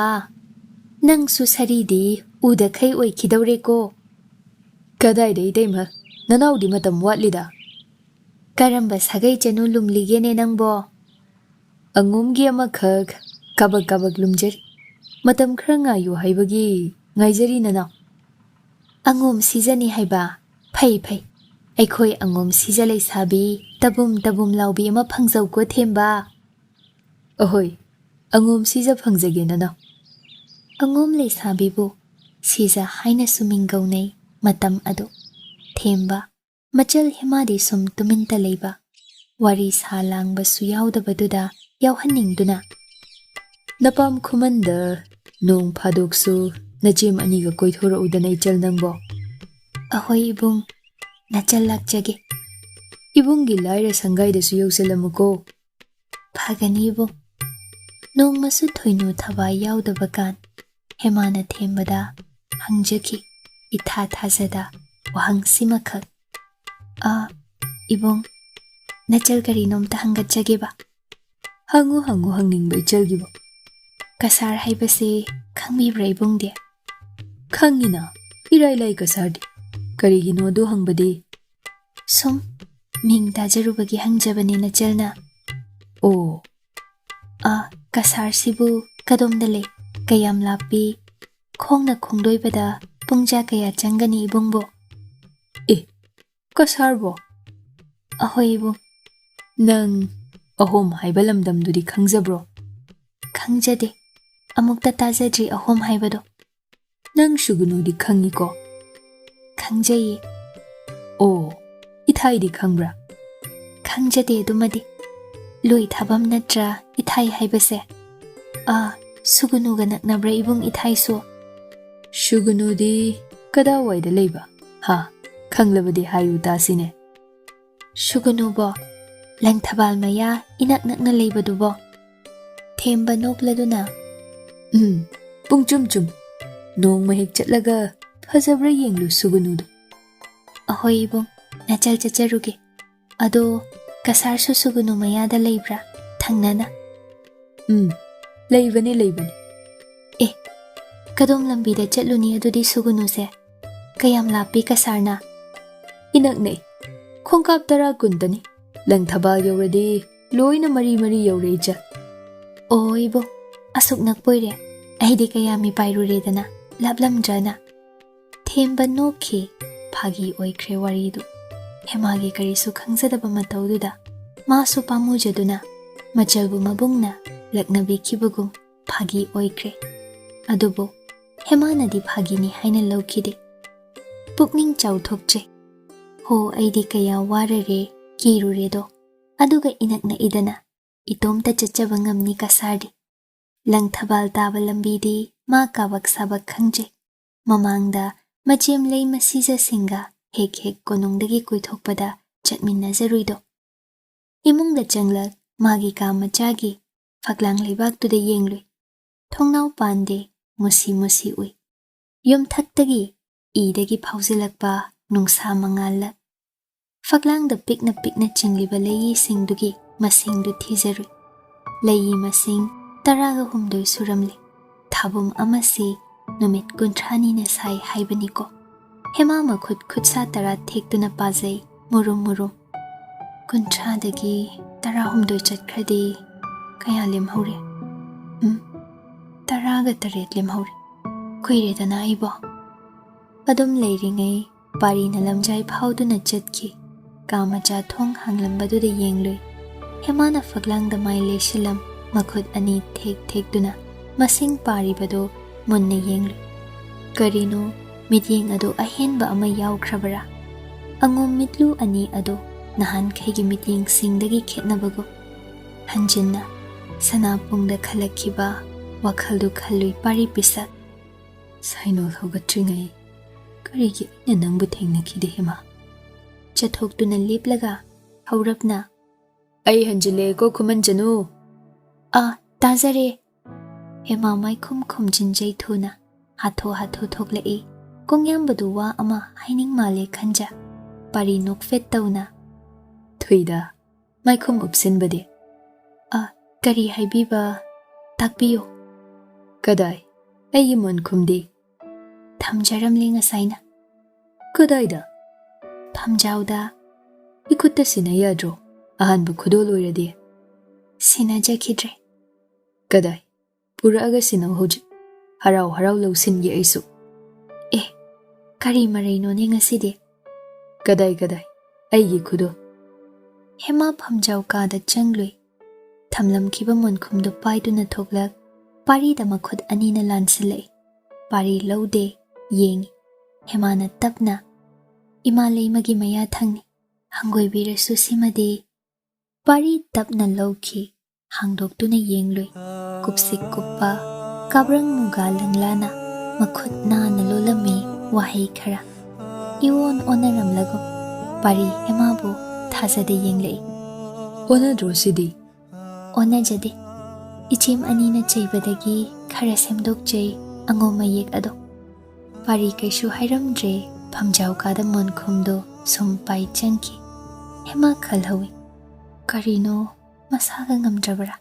ꯅꯪꯁꯨ ꯁꯥꯔꯤꯗꯤ ꯎꯗꯈꯩ ꯑꯣꯏꯈꯤꯗꯧꯔꯦꯀꯣ?" "ꯀꯗꯥꯏꯗ ꯏꯇꯩꯃ? ꯅꯅꯥꯎꯗꯤ ꯃꯇꯝ ꯋꯥꯠꯂꯤꯗ꯫" "ꯀꯔꯝꯕ ꯁꯥꯒꯩ ꯆꯅꯨ ꯂꯨꯝꯂꯤꯒꯦꯅꯦ ꯅꯪꯕꯣ?" "ꯑꯉꯣꯝꯒꯤ ꯑꯃꯈꯛ ꯀꯥꯕꯛ ꯀꯥꯕꯛ ꯂꯨꯝꯖꯔꯤ꯫ ꯃꯇꯝ ꯈꯔ ꯉꯥꯏꯌꯨ ꯍꯥꯏꯕꯒꯤ ꯉꯥꯏꯖꯔꯤ ꯅꯅꯥꯎ꯫" ꯑꯉꯣꯝ ꯁꯤꯖꯅꯤ ꯍꯥꯏꯕ? ꯐꯩ, ꯐꯩ꯫ ꯑꯩꯈꯣꯏ ꯑꯉꯣꯝ ꯁꯤꯖ ꯂꯩꯁꯥꯕꯤ ꯇꯕꯨꯝ ꯇꯕꯨꯝ ꯂꯥꯎꯕꯤ ꯑꯃ ꯐꯪꯖꯧꯀꯣ, ꯊꯦꯝꯕ꯫ ꯑꯍꯣꯏ, ꯑꯉꯣꯝ ꯁꯤꯖ ꯐꯪꯖꯒꯦ, ꯅꯅꯥꯎ꯫ ꯑꯉꯣꯝ ꯂꯩꯁꯥꯕꯤꯕꯨ ꯁꯤꯖ ꯍꯥꯏꯅꯁꯨ ꯃꯤꯡꯒꯧꯅꯩ꯫ ꯃꯇꯝ ꯑꯗꯨ ꯊꯦꯝꯕ, ꯃꯆꯜ ꯍꯦꯃꯥꯗꯤ ꯁꯨꯝ ꯇꯨꯃꯤꯟꯇ ꯂꯩꯕ, ꯋꯥꯔꯤ ꯁꯥ ꯂꯥꯡꯕꯁꯨ ꯌꯥꯎꯗꯕꯗꯨꯗ ꯌꯥꯎꯍꯟꯅꯤꯡꯗꯨꯅ, "ꯅꯄꯥꯝ ꯈꯨꯃꯟꯗ ꯅꯣꯡ ꯐꯥꯗꯣꯛꯁꯨ ꯅꯆꯦꯝ ꯑꯅꯤꯒ ꯀꯣꯏꯊꯣꯔꯛꯎꯗꯅ, ꯏꯆꯜ ꯅꯪꯕꯣ?" "ꯑꯍꯣꯏ ꯏꯕꯨꯡ, ꯅꯆꯜ ꯂꯥꯛꯆꯒꯦ꯫" "ꯏꯕꯨꯡꯒꯤ ꯂꯥꯏꯔ ꯁꯪꯒꯥꯏꯗꯁꯨ ꯌꯧꯁꯜꯂꯝꯃꯨꯀꯣ꯫" "ꯐꯒꯅꯤ ꯏꯕꯨꯡ꯫" ꯅꯣꯡꯃꯁꯨ ꯊꯣꯏꯅꯨ ꯊꯋꯥꯏ ꯌꯥꯎꯗꯕ ꯀꯥꯟ ꯍꯦꯃꯥꯅ ꯊꯦꯝꯕꯗ ꯍꯪꯖꯈꯤ, ꯏꯊꯥ ꯊꯥꯖꯗ ꯋꯥꯍꯪꯁꯤꯃꯈꯛ꯫ "ꯑ, ꯏꯕꯨꯡ, ꯅꯆꯜ ꯀꯔꯤꯅꯣꯝꯇ ꯍꯪꯒꯠꯆꯒꯦꯕ?" "ꯍꯪꯉꯨ, ꯍꯪꯉꯨ, ꯍꯪꯅꯤꯡꯕ ꯏꯆꯜꯒꯤꯕꯨ꯫" "ꯀꯁꯥꯔ ꯍꯥꯏꯕꯁꯦ ꯈꯪꯕꯤꯕ꯭ꯔꯥ ꯏꯕꯨꯡꯗꯤ?" "ꯈꯪꯉꯤꯅ, ꯏꯔꯥꯏ ꯂꯥꯏ ꯀꯁꯥꯔꯗꯤ꯫ ꯀꯔꯤꯒꯤꯅꯣ ꯑꯗꯨ ꯍꯪꯕꯗꯤ?" "ꯁꯨꯝ ꯃꯤꯡ ꯇꯥꯖꯔꯨꯕꯒꯤ ꯍꯪꯖꯕꯅꯦ ꯅꯆꯜꯅ꯫" "ꯑꯣ꯫" "ꯑ, ꯀꯁꯥꯔꯁꯤꯕꯨ ꯀꯗꯣꯝꯗ ꯂꯩ? ꯀꯌꯥꯝ ꯂꯥꯞꯄꯤ? ꯈꯣꯡꯅ ꯈꯣꯡꯗꯣꯏꯕꯗ ꯄꯨꯡꯖꯥ ꯀꯌꯥ ꯆꯪꯒꯅꯤ ꯏꯕꯨꯡꯕꯣ?" "ꯑꯦ, ꯀꯁꯥꯔꯕꯣ?" "ꯑꯍꯣꯏ ꯏꯕꯨꯡ꯫" "ꯅꯪ ꯑꯍꯣꯝ ꯍꯥꯏꯕ ꯂꯝꯗꯝꯗꯨꯗꯤ ꯈꯪꯖꯕ꯭ꯔꯣ?" "ꯈꯪꯖꯗꯦ, ꯑꯃꯨꯛꯇ ꯇꯥꯖꯗ꯭ꯔꯤ ꯑꯍꯣꯝ ꯍꯥꯏꯕꯗꯣ꯫" "ꯅꯪ ꯁꯨꯒꯨꯅꯨꯗꯤ ꯈꯪꯉꯤꯀꯣ?" "ꯈꯪꯖꯩꯌꯦ꯫" "ꯑꯣ, ꯏꯊꯥꯏꯗꯤ ꯈꯪꯕ꯭ꯔꯥ?" "ꯈꯪꯖꯗꯦ ꯑꯗꯨꯃꯗꯤ꯫ ꯂꯣꯏ ꯊꯥꯕꯝ ꯅꯠꯇ꯭ꯔꯥ ꯏꯊꯥꯏ ꯍꯥꯏꯕꯁꯦ?" "ꯑꯥ, ꯁꯨꯒꯨꯅꯨꯒ ꯅꯛꯅꯕ꯭ꯔꯥ ꯏꯕꯨꯡ ꯏꯊꯥꯏꯁꯨ?" "ꯁꯨꯒꯨꯅꯨꯗꯤ ꯀꯗꯥꯏꯋꯥꯏꯗ ꯂꯩꯕ? ꯍꯥ, ꯈꯪꯂꯕꯗꯤ ꯍꯥꯏꯌꯨ ꯇꯥꯁꯤꯅꯦ꯫" "ꯁꯨꯒꯨꯅꯨꯕꯣ, ꯂꯪꯊꯕꯥꯜ ꯃꯌꯥ ꯏꯅꯛ ꯅꯛꯅ ꯂꯩꯕꯗꯨꯕꯣ?" ꯊꯦꯝꯕ ꯅꯣꯛꯂꯗꯨꯅ, "ꯎꯝ, ꯄꯨꯡꯆꯨꯝ ꯆꯨꯝ꯫ ꯅꯣꯡꯃ ꯍꯦꯛ ꯆꯠꯂꯒ ꯐꯖꯕ꯭ꯔꯥ ꯌꯦꯡꯂꯨ ꯁꯨꯒꯨꯅꯨꯗꯣ꯫" "ꯑꯍꯣꯏ ꯏꯕꯨꯡ, ꯅꯆꯜ ꯆꯠꯆꯔꯨꯒꯦ꯫ ꯑꯗꯣ ꯀꯁꯥꯔꯁꯨ ꯁꯨꯒꯨꯅꯨ ꯃꯌꯥꯗ ꯂꯩꯕ꯭ꯔꯥ, ꯊꯪꯅꯅ?" "ꯎꯝ, ꯂꯩꯕꯅꯤ, ꯂꯩꯕꯅꯤ꯫" "ꯑꯦ, ꯀꯗꯣꯝ ꯂꯝꯕꯤꯗ ꯆꯠꯂꯨꯅꯤ ꯑꯗꯨꯗꯤ ꯁꯨꯒꯨꯅꯨꯁꯦ? ꯀꯌꯥꯝ ꯂꯥꯞꯄꯤ ꯀꯁꯥꯔꯅ?" "ꯏꯅꯛ ꯅꯛꯏ, ꯈꯣꯡꯀꯥꯞ ꯇꯔꯥ ꯀꯨꯟꯇꯅꯤ꯫ ꯂꯪꯊꯕꯥꯜ ꯌꯧꯔꯗꯤ ꯂꯣꯏꯅ ꯃꯔꯤ ꯃꯔꯤ ꯌꯧꯔꯦ ꯏꯆꯜ꯫" "ꯑꯣ ꯏꯕꯨꯡ, ꯑꯁꯨꯛ ꯅꯛꯄꯣꯏꯔꯦ꯫ ꯑꯩꯗꯤ ꯀꯌꯥ ꯃꯤꯄꯥꯏꯔꯨꯔꯦꯗꯅ, ꯂꯥꯞꯂꯝꯗ꯭ꯔꯅ꯫" ꯊꯦꯝꯕ ꯅꯣꯛꯈꯤ꯫ ꯐꯥꯒꯤ ꯑꯣꯏꯈ꯭ꯔꯦ ꯋꯥꯔꯤꯗꯨ꯫ ꯍꯦꯃꯥꯒꯤ ꯀꯔꯤꯁꯨ ꯈꯪꯖꯗꯕ ꯃꯇꯧꯗꯨꯗ ꯃꯥꯁꯨ ꯄꯥꯝꯃꯨꯖꯗꯨꯅ ꯃꯆꯜꯕꯨ ꯃꯕꯨꯡꯅ ꯂꯛꯅꯕꯤꯈꯤꯕꯒꯨꯝ ꯐꯥꯒꯤ ꯑꯣꯏꯈ꯭ꯔꯦ꯫ ꯑꯗꯨꯕꯨ ꯍꯦꯃꯥꯅꯗꯤ ꯐꯥꯒꯤꯅꯤ ꯍꯥꯏꯅ ꯂꯧꯈꯤꯗꯦ꯫ ꯄꯨꯛꯅꯤꯡ ꯆꯥꯎꯊꯣꯛꯆꯩ꯫ ꯍꯣ, ꯑꯩꯗꯤ ꯀꯌꯥ ꯋꯥꯔꯔꯦ, ꯀꯤꯔꯨꯔꯦꯗꯣ꯫ ꯑꯗꯨꯒ ꯏꯅꯛ ꯅꯛꯏꯗꯅ, ꯏꯇꯣꯝꯇ ꯆꯠꯆꯕ ꯉꯝꯅꯤ ꯀꯁꯥꯔꯗꯤ꯫ ꯂꯪꯊꯕꯥꯜ ꯇꯥꯕ ꯂꯝꯕꯤꯗꯤ ꯃꯥ ꯀꯥꯕꯛ ꯁꯥꯕꯛ ꯈꯪꯖꯩ꯫ ꯃꯃꯥꯡꯗ ꯃꯆꯦꯝ ꯂꯩꯃ ꯁꯤꯖꯁꯤꯡꯒ ꯍꯦꯛ ꯍꯦꯛ ꯀꯣꯅꯨꯡꯗꯒꯤ ꯀꯣꯏꯊꯣꯛꯄꯗ ꯆꯠꯃꯤꯟꯅꯖꯔꯨꯏꯗꯣ꯫ ꯏꯃꯨꯡꯗ ꯆꯪꯂꯛ ꯃꯥꯒꯤ ꯀꯥ ꯃꯆꯥꯒꯤ ꯐꯛꯂꯥꯡ ꯂꯩꯕꯥꯛꯇꯨꯗ ꯌꯦꯡꯂꯨꯏ꯫ ꯊꯣꯡꯅꯥꯎ ꯄꯥꯟꯗꯦ, ꯃꯨꯁꯤ ꯃꯨꯁꯤ ꯎꯏ꯫ ꯌꯨꯝꯊꯛꯇꯒꯤ ꯏꯗꯒꯤ ꯐꯥꯎꯖꯤꯜꯂꯛꯄ ꯅꯨꯡꯁꯥ ꯃꯉꯥꯜꯂ ꯐꯛꯂꯥꯡꯗ ꯄꯤꯛꯅ ꯄꯤꯛꯅ ꯆꯤꯡꯂꯤꯕ ꯂꯩꯌꯤꯁꯤꯡꯗꯨꯒꯤ ꯃꯁꯤꯡꯗꯨ ꯊꯤꯖꯔꯨꯏ꯫ ꯂꯩꯌꯤ ꯃꯁꯤꯡ ꯇꯔꯥꯒ ꯍꯨꯝꯗꯣꯏ ꯁꯨꯔꯝꯂꯦ꯫ ꯊꯥꯕꯨꯝ ꯑꯃꯁꯤ ꯅꯨꯃꯤꯠ ꯀꯨꯟꯊ꯭ꯔꯥꯅꯤꯅ ꯁꯥꯏ ꯍꯥꯏꯕꯅꯤꯀꯣ꯫ ꯍꯦꯃꯥ ꯃꯈꯨꯠ ꯈꯨꯠꯁꯥ ꯇꯔꯥ ꯊꯦꯛꯇꯨꯅ ꯄꯥꯖꯩ, ꯃꯨꯔꯨꯝ ꯃꯨꯔꯨꯝ꯫ ꯀꯨꯟꯊ꯭ꯔꯥꯗꯒꯤ ꯇꯔꯥꯍꯨꯝꯗꯣꯏ ꯆꯠꯈ꯭ꯔꯗꯤ ꯀꯌꯥ ꯂꯦꯝꯍꯧꯔꯦ? ꯎꯝ, ꯇꯔꯥꯒ ꯇꯔꯦꯠ ꯂꯦꯝꯍꯧꯔꯦ꯫ ꯀꯨꯏꯔꯦꯗꯅ ꯑꯩꯕꯣ꯫ ꯑꯗꯨꯝ ꯂꯩꯔꯤꯉꯩ ꯄꯥꯔꯤꯅ ꯂꯝꯖꯥꯏ ꯐꯥꯎꯗꯨꯅ ꯆꯠꯈꯤ꯫ ꯀꯥ ꯃꯆꯥ ꯊꯣꯡ ꯍꯥꯡꯂꯝꯕꯗꯨꯗ ꯌꯦꯡꯂꯨꯏ꯫ ꯍꯦꯃꯥꯅ ꯐꯛꯂꯥꯡꯗ ꯃꯥꯏ ꯂꯩꯁꯤꯜꯂꯝ, ꯃꯈꯨꯠ ꯑꯅꯤ ꯊꯦꯛ ꯊꯦꯛꯇꯨꯅ ꯃꯁꯤꯡ ꯄꯥꯔꯤꯕꯗꯨ ꯃꯨꯟꯅ ꯌꯦꯡꯂꯨꯏ꯫ ꯀꯔꯤꯅꯣ, ꯃꯤꯠꯌꯦꯡ ꯑꯗꯨ ꯑꯍꯦꯟꯕ ꯑꯃ ꯌꯥꯎꯈ꯭ꯔꯕꯔꯥ? ꯑꯉꯣꯝ ꯃꯤꯠꯂꯨ ꯑꯅꯤ ꯑꯗꯨ ꯅꯍꯥꯟꯈꯩꯒꯤ ꯃꯤꯠꯌꯦꯡꯁꯤꯡꯗꯒꯤ ꯈꯦꯠꯅꯕꯒꯨꯝ꯫ ꯍꯟꯖꯤꯟꯅ ꯁꯅꯥꯄꯨꯡꯗ ꯈꯜꯂꯛꯈꯤꯕ ꯋꯥꯈꯜꯗꯨ ꯈꯜꯂꯨꯏ ꯄꯥꯔꯤ ꯄꯤꯁꯛ꯫ ꯁꯥꯏꯅꯣꯜ ꯍꯧꯒꯠꯇ꯭ꯔꯤꯉꯩ ꯀꯔꯤꯒꯤ ꯑꯩꯅ ꯅꯪꯕꯨ ꯊꯦꯡꯅꯈꯤꯗꯦ, ꯍꯦꯃꯥ? ꯆꯠꯊꯣꯛꯇꯨꯅ ꯂꯦꯞꯂꯒ ꯍꯧꯔꯞꯅ, "ꯑꯩ ꯍꯟꯖꯤꯜꯂꯦꯀꯣ, ꯈꯨꯃꯟꯖꯅꯨ!" "ꯑꯥ, ꯇꯥꯖꯔꯦ!" ꯍꯦꯃꯥ ꯃꯥꯏꯈꯨꯝ ꯈꯨꯝꯖꯤꯟꯖꯩ ꯊꯨꯅ꯫ ꯍꯥꯊꯨ ꯍꯥꯊꯨ ꯊꯣꯛꯂꯛꯏ꯫ ꯀꯣꯡꯌꯥꯝꯕꯗꯨ ꯋꯥ ꯑꯃ ꯍꯥꯏꯅꯤꯡ ꯃꯥꯜꯂꯦ ꯈꯟꯖ꯫ ꯄꯥꯔꯤ ꯅꯣꯛꯐꯦꯠ ꯇꯧꯅ, "ꯊꯨꯏꯗ, ꯃꯥꯏꯈꯨꯝ ꯎꯞꯁꯤꯟꯕꯗꯤ?" "ꯑ, ꯀꯔꯤ ꯍꯥꯏꯕꯤꯕ? ꯇꯥꯛꯄꯤꯌꯨ꯫" "ꯀꯗꯥꯏ? ꯑꯩꯒꯤ ꯃꯣꯟꯈꯨꯝꯗꯤ?" "ꯊꯝꯖꯔꯝꯂꯦ ꯉꯁꯥꯏꯅ꯫" "ꯀꯗꯥꯏꯗ?" "ꯊꯝꯖꯥꯎꯗ꯫" "ꯏꯈꯨꯠꯇ ꯁꯤꯟꯅ ꯌꯥꯗ꯭ꯔꯣ? ꯑꯍꯥꯟꯕ ꯈꯨꯗꯣꯜ ꯑꯣꯏꯔꯗꯤ?" "ꯁꯤꯟꯅꯖꯈꯤꯗ꯭ꯔꯦ꯫" "ꯀꯗꯥꯏ? ꯄꯨꯔꯛꯑꯒ ꯁꯤꯟꯅꯧ ꯍꯧꯖꯤꯛ꯫ ꯍꯔꯥꯎ ꯍꯔꯥꯎ ꯂꯧꯁꯤꯟꯒꯦ ꯑꯩꯁꯨ꯫" "ꯑꯦ, "ꯀꯔꯤ ꯃꯔꯩꯅꯣꯅꯦ ꯉꯁꯤꯗꯤ?" "ꯀꯗꯥꯏ, ꯀꯗꯥꯏ? ꯑꯩꯒꯤ ꯈꯨꯗꯣ!" ꯍꯦꯃꯥ ꯐꯝꯖꯥꯎ ꯀꯥꯗ ꯆꯪꯂꯨꯏ꯫ ꯊꯝꯂꯝꯈꯤꯕ ꯃꯣꯟꯈꯨꯝꯗꯨ ꯄꯥꯏꯗꯨꯅ ꯊꯣꯛꯂꯛ, ꯄꯥꯔꯤꯗ ꯃꯈꯨꯠ ꯑꯅꯤꯅ ꯂꯥꯟꯁꯤꯜꯂꯛꯏ꯫ ꯄꯥꯔꯤ ꯂꯧꯗꯦ, ꯌꯦꯡꯏ꯫ ꯍꯦꯃꯥꯅ ꯇꯞꯅ, "ꯏꯃꯥ ꯂꯩꯃꯒꯤ ꯃꯌꯥ ꯊꯪꯅꯤ, ꯍꯪꯒꯣꯏꯕꯤꯔꯁꯨ ꯁꯤꯃꯗꯤ"꯫ ꯄꯥꯔꯤ ꯇꯞꯅ ꯂꯧꯈꯤ, ꯍꯥꯡꯗꯣꯛꯇꯨꯅ ꯌꯦꯡꯂꯨꯏ꯫ ꯀꯨꯞꯁꯤꯛ ꯀꯨꯞꯄ ꯀꯥꯕ꯭ꯔꯪ ꯃꯨꯒꯥ ꯂꯪꯂꯥꯅ ꯃꯈꯨꯠ ꯅꯥꯟꯅ ꯂꯣꯜꯂꯝꯃꯤ ꯋꯥꯍꯩ ꯈꯔ꯫ ꯏꯑꯣꯟ ꯑꯣꯟꯅꯔꯝꯂꯒꯨꯝ ꯄꯥꯔꯤ ꯍꯦꯃꯥꯕꯨ ꯊꯥꯖꯗ ꯌꯦꯡꯂꯛꯏ꯫ "ꯑꯣꯟꯅꯗ꯭ꯔꯣ ꯁꯤꯗꯤ?" "ꯑꯣꯟꯅꯖꯗꯦ꯫ ꯏꯆꯦꯝ ꯑꯅꯤꯅ ꯆꯩꯕꯗꯒꯤ ꯈꯔ ꯁꯦꯝꯗꯣꯛꯆꯩ ꯑꯉꯣꯝ ꯃꯌꯦꯛ ꯑꯗꯣ"꯫ ꯄꯥꯔꯤ ꯀꯩꯁꯨ ꯍꯥꯏꯔꯝꯗ꯭ꯔꯦ, ꯐꯝꯖꯥꯎ ꯀꯥꯗ ꯃꯣꯟꯈꯨꯝꯗꯣ ꯁꯨꯝ ꯄꯥꯏ ꯆꯪꯈꯤ꯫ ꯍꯦꯃꯥ ꯈꯜꯍꯧꯏ, "ꯀꯔꯤꯅꯣ, ꯃꯁꯥꯒ ꯉꯝꯗ꯭ꯔꯕꯔꯥ?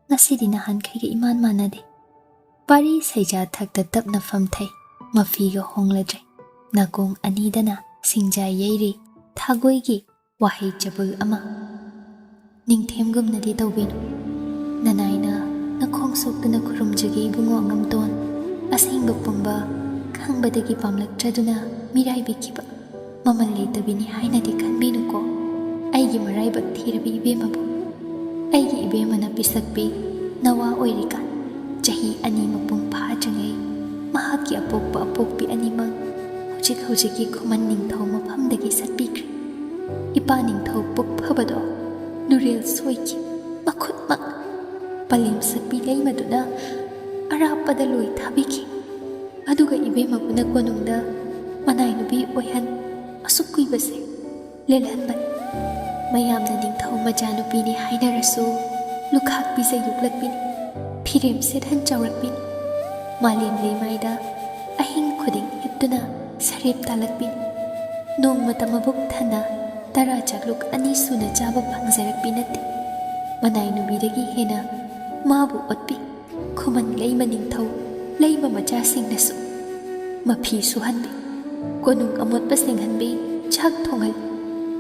ꯉꯁꯤꯗꯤ ꯅꯍꯥꯟꯈꯩꯒ ꯏꯃꯥꯟ ꯃꯥꯟꯅꯗꯦ"꯫ ꯄꯥꯔꯤ ꯁꯩꯖꯥ ꯊꯛꯇ ꯇꯞꯅ ꯐꯝꯊꯩ, ꯃꯐꯤꯒ ꯍꯣꯡꯂꯗ꯭ꯔꯦ꯫ ꯅꯥꯀꯣꯡ ꯑꯅꯤꯗꯅ ꯁꯤꯡꯖꯥ ꯌꯩꯔꯤ, ꯊꯥꯒꯣꯏꯒꯤ ꯋꯥꯍꯩ ꯆꯕꯨꯜ ꯑꯃ꯫ "ꯅꯤꯡꯊꯦꯝꯒꯨꯝꯅꯗꯤ ꯇꯧꯕꯤꯅꯨ꯫ ꯅꯅꯥꯏꯅ ꯅꯈꯣꯡ ꯁꯣꯛꯇꯨꯅ ꯈꯨꯔꯨꯝꯖꯒꯦ ꯏꯕꯨꯡꯉꯣ ꯑꯉꯝꯇꯣꯟ꯫ ꯑꯁꯦꯡꯕ ꯄꯨꯝꯕ ꯈꯪꯕꯗꯒꯤ ꯄꯥꯝꯂꯛꯇ꯭ꯔꯗꯨꯅ ꯃꯤꯔꯥꯏꯕꯤꯈꯤꯕ ꯃꯃꯜ ꯂꯩꯇꯕꯤꯅꯤ ꯍꯥꯏꯅꯗꯤ ꯈꯟꯕꯤꯅꯨꯀꯣ꯫ ꯑꯩꯒꯤ ꯃꯔꯥꯏꯕꯛ ꯊꯤꯔꯕꯤ ꯏꯕꯦꯝꯃꯕꯨ, ꯑꯩꯒꯤ ꯏꯕꯦꯝꯃꯅ ꯄꯤꯁꯛꯄꯤ ꯅꯋꯥ ꯑꯣꯏꯔꯤꯀꯥꯟ, ꯆꯍꯤ ꯑꯅꯤ ꯃꯄꯨꯡ ꯐꯥꯗ꯭ꯔꯤꯉꯩ, ꯃꯍꯥꯛꯀꯤ ꯑꯄꯣꯛꯄ ꯑꯄꯣꯛꯄꯤ ꯑꯅꯤꯃꯛ ꯍꯧꯖꯤꯛ ꯍꯧꯖꯤꯛꯀꯤ ꯈꯨꯃꯟ ꯅꯤꯡꯊꯧ ꯃꯐꯝꯗꯒꯤ ꯆꯠꯄꯤꯈ꯭ꯔꯦ꯫ ꯏꯄꯥ ꯅꯤꯡꯊꯧ ꯄꯨꯛ ꯐꯕꯗꯣ ꯂꯨꯔꯦꯜ ꯁꯣꯏꯈꯤ, ꯃꯈꯨꯠꯃꯛ ꯄꯂꯦꯝ ꯁꯛꯄꯤ ꯂꯩꯃꯗꯨꯅ ꯑꯔꯥꯞꯄꯗ ꯂꯣꯏ ꯊꯥꯕꯤꯈꯤ꯫ ꯑꯗꯨꯒ ꯏꯕꯦꯝꯃꯕꯨꯅ ꯀꯣꯅꯨꯡꯗ ꯃꯅꯥꯏ ꯅꯨꯄꯤ ꯑꯣꯏꯍꯟ ꯑꯁꯨꯛ ꯀꯨꯏꯕꯁꯦ ꯂꯦꯜꯍꯟꯕꯅꯤ꯫ ꯃꯌꯥꯝꯅ ꯅꯤꯡꯊꯧ ꯃꯆꯥꯅꯨꯄꯤꯅꯤ ꯍꯥꯏꯅꯔꯁꯨ ꯂꯨꯈꯥꯛ ꯄꯤꯖ ꯌꯣꯛꯂꯛꯄꯤꯅꯤ, ꯐꯤꯔꯦꯝ ꯁꯦꯠꯍꯟ ꯆꯥꯎꯔꯛꯄꯤꯅꯤ꯫ ꯃꯥꯂꯦꯝ ꯂꯩꯃꯥꯏꯗ ꯑꯍꯤꯡ ꯈꯨꯗꯤꯡ ꯍꯤꯞꯇꯨꯅ ꯁꯔꯦꯞ ꯇꯥꯜꯂꯛꯄꯤꯅꯤ꯫ ꯅꯣꯡꯃꯇ ꯃꯕꯨꯛ ꯊꯟꯅ ꯇꯔꯥ ꯆꯥꯛꯂꯨꯛ ꯑꯅꯤ ꯁꯨꯅ ꯆꯥꯕ ꯐꯪꯖꯔꯛꯄꯤ ꯅꯠꯇꯦ꯫ ꯃꯅꯥꯏ ꯅꯨꯄꯤꯗꯒꯤ ꯍꯦꯟꯅ ꯃꯥꯕꯨ ꯑꯣꯠꯄꯤ꯫ ꯈꯨꯃꯟ ꯂꯩꯃ ꯅꯤꯡꯊꯧ ꯂꯩꯃ ꯃꯆꯥꯁꯤꯡꯅꯁꯨ ꯃꯐꯤ ꯁꯨꯍꯟꯕꯤ, ꯀꯣꯅꯨꯡ ꯑꯃꯣꯠꯄ ꯁꯦꯡꯍꯟꯕꯤ, ꯆꯥꯛ ꯊꯣꯡꯍꯜꯂꯤ,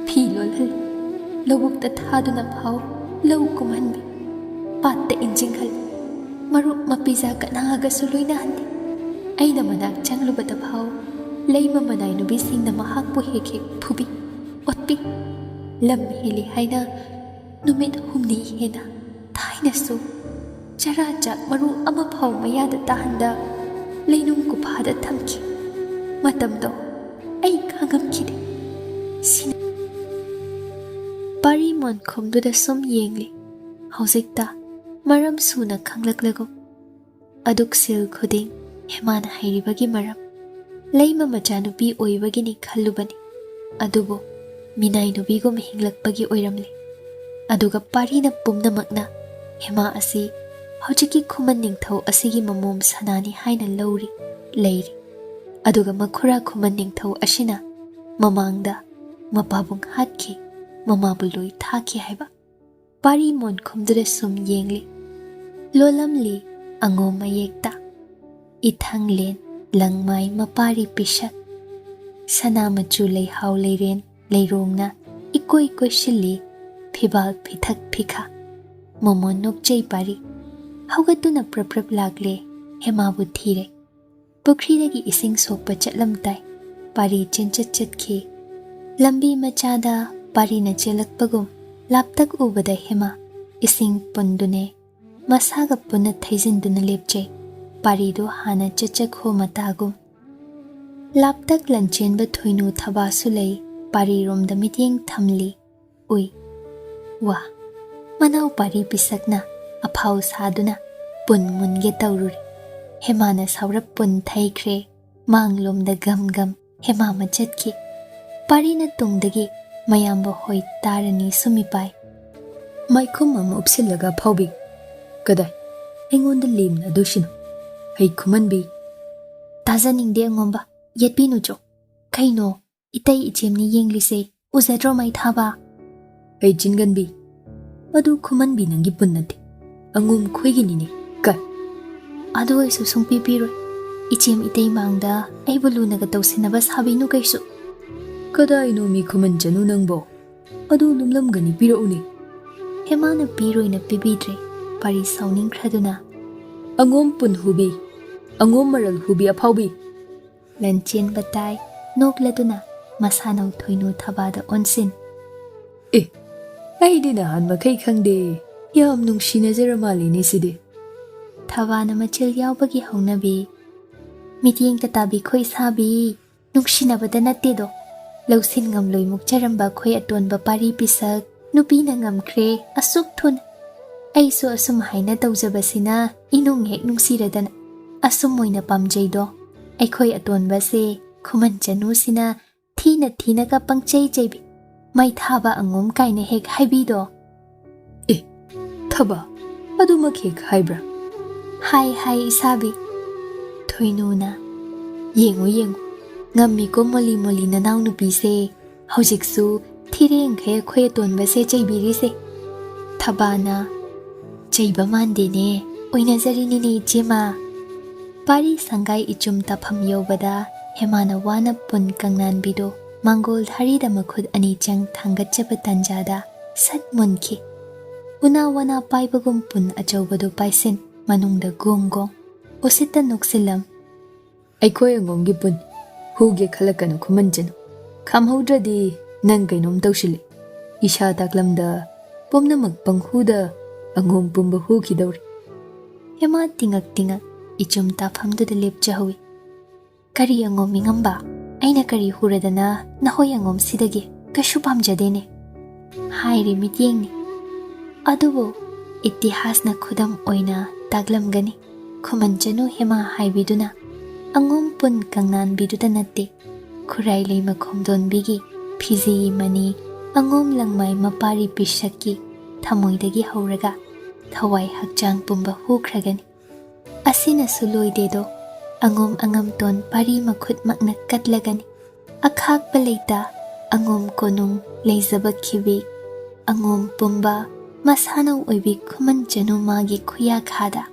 ꯐꯤ ꯂꯣꯜꯍꯜꯂꯤ, ꯂꯧꯕꯨꯛꯇ ꯊꯥꯗꯨꯅ ꯐꯥꯎ ꯂꯧ ꯀꯨꯝꯍꯟꯕꯤ, ꯄꯥꯠꯇ ꯏꯟꯖꯤꯡꯍꯜꯂꯤ, ꯃꯔꯨꯞ ꯃꯄꯤꯖꯥ ꯀꯅꯥꯒꯁꯨ ꯂꯣꯏꯅꯍꯟꯗꯦ꯫ ꯑꯩꯅ ꯃꯅꯥꯛ ꯆꯪꯂꯨꯕꯗ ꯐꯥꯎ ꯂꯩꯃ ꯃꯅꯥꯏ ꯅꯨꯄꯤꯁꯤꯡꯅ ꯃꯍꯥꯛꯄꯨ ꯍꯦꯛ ꯍꯦꯛ ꯐꯨꯕꯤ, ꯑꯣꯠꯄꯤ꯫ ꯂꯝ ꯍꯦꯜꯂꯤ ꯍꯥꯏꯅ ꯅꯨꯃꯤꯠ ꯍꯨꯝꯅꯤ ꯍꯦꯟꯅ ꯊꯥꯏꯅꯁꯨ ꯆꯔꯥ ꯆꯥꯛ ꯃꯔꯨ ꯑꯃ ꯐꯥꯎ ꯃꯌꯥꯗ ꯇꯥꯍꯟꯗ ꯂꯩꯅꯨꯡ ꯀꯨꯐꯥꯗ ꯊꯝꯈꯤ꯫ ꯃꯇꯝꯗꯣ ꯑꯩ ꯈꯪꯉꯝꯈꯤꯗꯦ꯫ ꯁꯤꯅ ꯄꯥꯔꯤ ꯃꯣꯟꯈꯨꯝꯗꯨꯗ ꯁꯨꯝ ꯌꯦꯡꯂꯤ꯫ ꯍꯧꯖꯤꯛꯇ ꯃꯔꯝ ꯁꯨꯅ ꯈꯪꯂꯛꯂꯒꯨꯝ꯫ ꯑꯗꯨꯛ ꯁꯤꯜ ꯈꯨꯗꯤꯡ ꯍꯦꯃꯥꯅ ꯍꯩꯔꯤꯕꯒꯤ ꯃꯔꯝ ꯂꯩꯃ ꯃꯆꯥꯅꯨꯄꯤ ꯑꯣꯏꯕꯒꯤꯅꯤ ꯈꯜꯂꯨꯕꯅꯤ꯫ ꯑꯗꯨꯕꯨ ꯃꯤꯅꯥꯏ ꯅꯨꯄꯤꯒꯨꯝ ꯍꯤꯡꯂꯛꯄꯒꯤ ꯑꯣꯏꯔꯝꯂꯦ꯫ ꯑꯗꯨꯒ ꯄꯥꯔꯤꯅ ꯄꯨꯝꯅꯃꯛꯅ ꯍꯦꯃꯥ ꯑꯁꯤ ꯍꯧꯖꯤꯛꯀꯤ ꯈꯨꯃꯟ ꯅꯤꯡꯊꯧ ꯑꯁꯤꯒꯤ ꯃꯃꯣꯝ ꯁꯅꯥꯅꯤ ꯍꯥꯏꯅ ꯂꯧꯔꯤ, ꯂꯩꯔꯤ꯫ ꯑꯗꯨꯒ ꯃꯈꯨꯔꯥ ꯈꯨꯃꯟ ꯅꯤꯡꯊꯧ ꯑꯁꯤꯅ ꯃꯃꯥꯡꯗ ꯃꯄꯥꯕꯨꯡ ꯍꯥꯠꯈꯤ, ꯃꯃꯥꯕꯨ ꯂꯣꯏ ꯊꯥꯈꯤ ꯍꯥꯏꯕ꯫ ꯄꯥꯔꯤ ꯃꯣꯟꯈꯨꯝꯗꯨꯗ ꯁꯨꯝ ꯌꯦꯡꯂꯤ꯫ ꯂꯣꯜꯂꯝꯂꯤ ꯑꯉꯣꯝ ꯃꯌꯦꯛꯇ꯫ ꯏꯊꯪꯂꯦꯟ ꯂꯪꯃꯥꯏ ꯃꯄꯥꯔꯤ ꯄꯤꯁꯛ꯫ ꯁꯅꯥ ꯃꯆꯨ ꯂꯩꯍꯥꯎ ꯂꯩꯔꯦꯟ ꯂꯩꯔꯣꯡꯅ ꯏꯀꯣꯏ ꯀꯣꯏꯁꯤꯜꯂꯤ ꯐꯤꯕꯥꯜ ꯐꯤꯊꯛ ꯐꯤꯈꯥ꯫ ꯃꯣꯃꯣꯟ ꯅꯣꯛꯆꯩ ꯄꯥꯔꯤ꯫ ꯍꯧꯒꯠꯇꯨꯅ ꯄ꯭ꯔꯞ ꯄ꯭ꯔꯞ ꯂꯥꯛꯂꯦ, ꯍꯦꯃꯥꯕꯨ ꯊꯤꯔꯦ꯫ ꯄꯨꯈ꯭ꯔꯤꯗꯒꯤ ꯏꯁꯤꯡ ꯁꯣꯛꯄ ꯆꯠꯂꯝꯗꯥꯏ ꯄꯥꯔꯤ ꯆꯦꯟꯆꯠ ꯆꯠꯈꯤ꯫ ꯂꯝꯕꯤ ꯃꯆꯥꯗ ꯄꯥꯔꯤꯅ ꯆꯦꯜꯂꯛꯄꯒꯨꯝ ꯂꯥꯞꯇꯛ ꯎꯕꯗ ꯍꯦꯃꯥ ꯏꯁꯤꯡ ꯄꯨꯟꯗꯨꯅꯦ ꯃꯁꯥꯒ ꯄꯨꯟꯅ ꯊꯩꯖꯤꯟꯗꯨꯅ ꯂꯦꯞꯆꯩ꯫ ꯄꯥꯔꯤꯗꯨ ꯍꯥꯟꯅ ꯆꯠꯆꯈꯣ ꯃꯇꯥꯒꯨꯝ꯫ ꯂꯥꯞꯇꯛ ꯂꯟꯆꯦꯟꯕ ꯊꯣꯏꯅꯨ ꯊꯕꯥꯁꯨ ꯂꯩ, ꯄꯥꯔꯤꯔꯣꯝꯗ ꯃꯤꯠꯌꯦꯡ ꯊꯝꯂꯤ꯫ ꯎꯏ꯫ ꯋꯥ! ꯃꯅꯥꯎ ꯄꯥꯔꯤ ꯄꯤꯁꯛꯅ ꯑꯐꯥꯎ ꯁꯥꯗꯨꯅ ꯄꯨꯟ ꯃꯨꯟꯒꯦ ꯇꯧꯔꯨꯔꯦ꯫ ꯍꯦꯃꯥꯅ ꯁꯥꯎꯔꯞ ꯄꯨꯟ ꯊꯩꯈ꯭ꯔꯦ꯫ ꯃꯥꯡꯂꯣꯝꯗ ꯒꯝ ꯒꯝ ꯍꯦꯃꯥꯃ ꯆꯠꯈꯤ꯫ ꯄꯥꯔꯤꯅ ꯇꯨꯡꯗꯒꯤ ꯃꯌꯥꯝꯕ ꯍꯣꯏ ꯇꯥꯔꯅꯤ ꯁꯨꯃꯤꯄꯥꯏ꯫ ꯃꯥꯏꯈꯨꯝ ꯑꯃ ꯎꯞꯁꯤꯜꯂꯒ ꯐꯥꯎꯕꯤ꯫ ꯀꯗꯥꯏ? ꯑꯩꯉꯣꯟꯗ ꯂꯦꯝꯅ ꯑꯗꯨꯁꯤꯅ꯫ ꯍꯩ ꯈꯨꯃꯟꯕꯤ꯫ ꯇꯥꯖꯅꯤꯡꯗꯦ ꯑꯉꯣꯝꯕ, ꯌꯦꯠꯄꯤꯅꯨꯆꯣ꯫ ꯀꯩꯅꯣ? ꯏꯇꯩ ꯏꯆꯦꯝꯅꯤ ꯌꯦꯡꯂꯤꯁꯦ, ꯎꯖꯗ꯭ꯔꯣ ꯃꯩ ꯊꯥꯕ? ꯑꯩ ꯆꯤꯟꯒꯟꯕꯤ, ꯃꯗꯨ ꯈꯨꯃꯟꯕꯤ ꯅꯪꯒꯤ ꯄꯨꯟ ꯅꯠꯇꯦ, ꯑꯉꯣꯝ ꯈꯣꯏꯒꯤꯅꯤꯅꯦ꯫ ꯀ- ꯑꯗꯨ ꯑꯣꯏꯁꯨ ꯁꯨꯡꯄꯤ ꯄꯤꯔꯣꯏ꯫ ꯏꯆꯦꯝ ꯏꯇꯩ ꯃꯥꯡꯗ ꯑꯩꯕꯨ ꯂꯨꯅꯒ ꯇꯧꯁꯤꯟꯅꯕ ꯁꯥꯕꯤꯅꯨ ꯀꯩꯁꯨ꯫ ꯀꯗꯥꯏꯅꯣ ꯃꯤ ꯈꯨꯃꯟ ꯆꯅꯨ ꯅꯪꯕꯣ? ꯑꯗꯨ ꯂꯨꯝꯂꯝꯒꯅꯤ, ꯄꯤꯔꯛꯎꯅꯦ꯫ ꯍꯦꯃꯥꯅ ꯄꯤꯔꯣꯏꯅ ꯄꯤꯕꯤꯗ꯭ꯔꯦ꯫ ꯄꯥꯔꯤ ꯁꯥꯎꯅꯤꯡꯈ꯭ꯔꯗꯨꯅ, ꯑꯉꯣꯝ ꯄꯨꯟ ꯍꯨꯕꯤ, ꯑꯉꯣꯝ ꯃꯔꯜ ꯍꯨꯕꯤ ꯑꯐꯥꯎꯕꯤ꯫ ꯂꯟꯆꯦꯟꯕ ꯇꯥꯏ꯫ ꯅꯣꯛꯂꯗꯨꯅ ꯃꯁꯥꯅꯧ ꯊꯣꯏꯅꯨ ꯊꯕꯥꯗ ꯑꯣꯟꯁꯤꯟ꯫ "ꯑꯦ, ꯑꯩꯗꯤ ꯅꯍꯥꯟ ꯃꯈꯩ ꯈꯪꯗꯦ꯫ ꯌꯥꯝ ꯅꯨꯡꯁꯤꯅꯖꯔ ꯃꯥꯜꯂꯤꯅꯦ ꯁꯤꯗꯤ"꯫ ꯊꯕꯥꯅ ꯃꯆꯤꯜ ꯌꯥꯎꯕꯒꯤ ꯍꯧꯅꯕꯤ꯫ "ꯃꯤꯠꯌꯦꯡ ꯇꯇꯥꯕꯤ ꯈꯣꯏ ꯁꯥꯕꯤ, ꯅꯨꯡꯁꯤꯅꯕꯗ ꯅꯠꯇꯦꯗꯣ꯫ ꯂꯧꯁꯤꯟ ꯉꯝꯂꯣꯏ ꯃꯨꯛꯆꯔꯝꯕ ꯑꯩꯈꯣꯏ ꯑꯇꯣꯟꯕ ꯄꯥꯔꯤ ꯄꯤꯁꯛ ꯅꯨꯄꯤꯅ ꯉꯝꯈ꯭ꯔꯦ ꯑꯁꯨꯛ ꯊꯨꯅ꯫ ꯑꯩꯁꯨ ꯑꯁꯨꯝ ꯍꯥꯏꯅ ꯇꯧꯖꯕꯁꯤꯅ ꯏꯅꯨꯡ ꯍꯦꯛ ꯅꯨꯡꯁꯤꯔꯗꯅ꯫ ꯑꯁꯨꯝ ꯑꯣꯏꯅ ꯄꯥꯝꯖꯩꯗꯣ꯫ ꯑꯩꯈꯣꯏ ꯑꯇꯣꯟꯕꯁꯦ ꯈꯨꯃꯟ ꯆꯅꯨꯁꯤꯅ ꯊꯤꯅ ꯊꯤꯅꯒ ꯄꯪꯆꯩ ꯆꯩꯕꯤ꯫ ꯃꯩ ꯊꯥꯕ ꯑꯉꯣꯝ ꯀꯥꯏꯅ ꯍꯦꯛ ꯍꯥꯏꯕꯤꯗꯣ"꯫ "ꯑꯦ, ꯊꯕꯥ, ꯑꯗꯨꯃꯛ ꯍꯦꯛ ꯍꯥꯏꯕ꯭ꯔꯥ?" "ꯍꯥꯏ, ꯍꯥꯏ, ꯏꯁꯥꯕꯤ"꯫ ꯊꯣꯏꯅꯨꯅ, "ꯌꯦꯡꯉꯨ, ꯌꯦꯡꯉꯨ, ꯉꯝꯃꯤꯀꯣ ꯃꯣꯂꯤ ꯃꯣꯂꯤ ꯅꯅꯥꯎ ꯅꯨꯄꯤꯁꯦ꯫ ꯍꯧꯖꯤꯛꯁꯨ ꯊꯤꯔꯦꯡꯈꯩ ꯑꯩꯈꯣꯏ ꯑꯇꯣꯟꯕꯁꯦ ꯆꯩꯕꯤꯔꯤꯁꯦ"꯫ ꯊꯕꯥꯅ, "ꯆꯩꯕ ꯃꯥꯟꯗꯦꯅꯦ, ꯑꯣꯏꯅꯖꯔꯤꯅꯤꯅꯦ ꯏꯆꯦꯃ"꯫ ꯄꯥꯔꯤ ꯁꯪꯒꯥꯏ ꯏꯆꯨꯝ ꯇꯥꯐꯝ ꯌꯧꯕꯗ ꯍꯦꯃꯥꯅ ꯋꯥꯅ ꯄꯨꯟ ꯀꯪꯅꯥꯟꯕꯤꯗꯨ ꯃꯥꯡꯒꯣꯜ ꯊꯥꯔꯤꯗ ꯃꯈꯨꯠ ꯑꯅꯤ ꯆꯪ ꯊꯥꯡꯒꯠꯆꯕ ꯇꯥꯟꯖꯥꯗ ꯁꯠ ꯃꯨꯟꯈꯤ꯫ ꯎꯅꯥ ꯋꯥꯅꯥ ꯄꯥꯏꯕꯒꯨꯝ ꯄꯨꯟ ꯑꯆꯧꯕꯗꯨ ꯄꯥꯏꯁꯤꯟ ꯃꯅꯨꯡꯗ ꯒꯣꯡ ꯒꯣꯡ꯫ ꯎꯁꯤꯠꯇ ꯅꯣꯛꯁꯤꯜꯂꯝ꯫ "ꯑꯩꯈꯣꯏ ꯑꯉꯣꯝꯒꯤ ꯄꯨꯟ ꯍꯨꯒꯦ ꯈꯜꯂꯛꯀꯅꯨ ꯈꯨꯃꯟ ꯆꯅꯨ꯫ ꯈꯥꯝꯍꯧꯗ꯭ꯔꯗꯤ ꯅꯪ ꯀꯩꯅꯣꯝ ꯇꯧꯁꯤꯜꯂꯦ꯫ ꯏꯁꯥ ꯇꯥꯛꯂꯝꯗ ꯄꯨꯝꯅꯃꯛ ꯄꯪꯍꯨꯗ ꯑꯉꯣꯝ ꯄꯨꯝꯕ ꯍꯨꯈꯤꯗꯧꯔꯦ"꯫ ꯍꯦꯃꯥ ꯇꯤꯉꯛ ꯇꯤꯉꯛ ꯏꯆꯨꯝ ꯇꯥꯐꯝꯗꯨꯗ ꯂꯦꯞꯆꯍꯧꯏ꯫ "ꯀꯔꯤ ꯑꯉꯣꯝ ꯃꯤꯉꯝꯕ? ꯑꯩꯅ ꯀꯔꯤ ꯍꯨꯔꯗꯅ ꯅꯍꯣꯏ ꯑꯉꯣꯝꯁꯤꯗꯒꯤ? ꯀꯩꯁꯨ ꯄꯥꯝꯖꯗꯦꯅꯦ" ꯍꯥꯏꯔꯤ ꯃꯤꯠꯌꯦꯡꯅꯤ꯫ ꯑꯗꯨꯕꯨ ꯏꯇꯤꯍꯥꯁꯅ ꯈꯨꯗꯝ ꯑꯣꯏꯅ ꯇꯥꯛꯂꯝꯒꯅꯤ꯫ ꯈꯨꯃꯟ ꯆꯅꯨ ꯍꯦꯃꯥ ꯍꯥꯏꯕꯤꯗꯨꯅ ꯑꯉꯣꯝ ꯄꯨꯟ ꯀꯪꯅꯥꯟꯕꯤꯗꯨꯗ ꯅꯠꯇꯦ, ꯈꯨꯔꯥꯏ ꯂꯩꯃ ꯈꯣꯡꯗꯣꯟꯕꯤꯒꯤ ꯐꯤꯖꯤ ꯃꯅꯤ ꯑꯉꯣꯝ ꯂꯪꯃꯥꯏ ꯃꯄꯥꯔꯤ ꯄꯤꯁꯛꯀꯤ ꯊꯃꯣꯏꯗꯒꯤ ꯍꯧꯔꯒ ꯊꯋꯥꯏ ꯍꯛꯆꯥꯡ ꯄꯨꯝꯕ ꯍꯨꯈ꯭ꯔꯒꯅꯤ꯫ ꯑꯁꯤꯅꯁꯨ ꯂꯣꯏꯗꯦꯗꯣ, ꯑꯉꯣꯝ ꯑꯉꯝꯇꯣꯟ ꯄꯥꯔꯤ ꯃꯈꯨꯠꯃꯛꯅ ꯀꯠꯂꯒꯅꯤ꯫ ꯑꯈꯥꯛꯄ ꯂꯩꯇ ꯑꯉꯣꯝ ꯀꯣꯅꯨꯡ ꯂꯩꯖꯕ ꯈꯤꯕꯤ, ꯑꯉꯣꯝ ꯄꯨꯝꯕ ꯃꯁꯥꯅꯧ ꯑꯣꯏꯕꯤ ꯈꯨꯃꯟ ꯆꯅꯨ ꯃꯥꯒꯤ ꯈꯨꯌꯥꯈꯥꯗ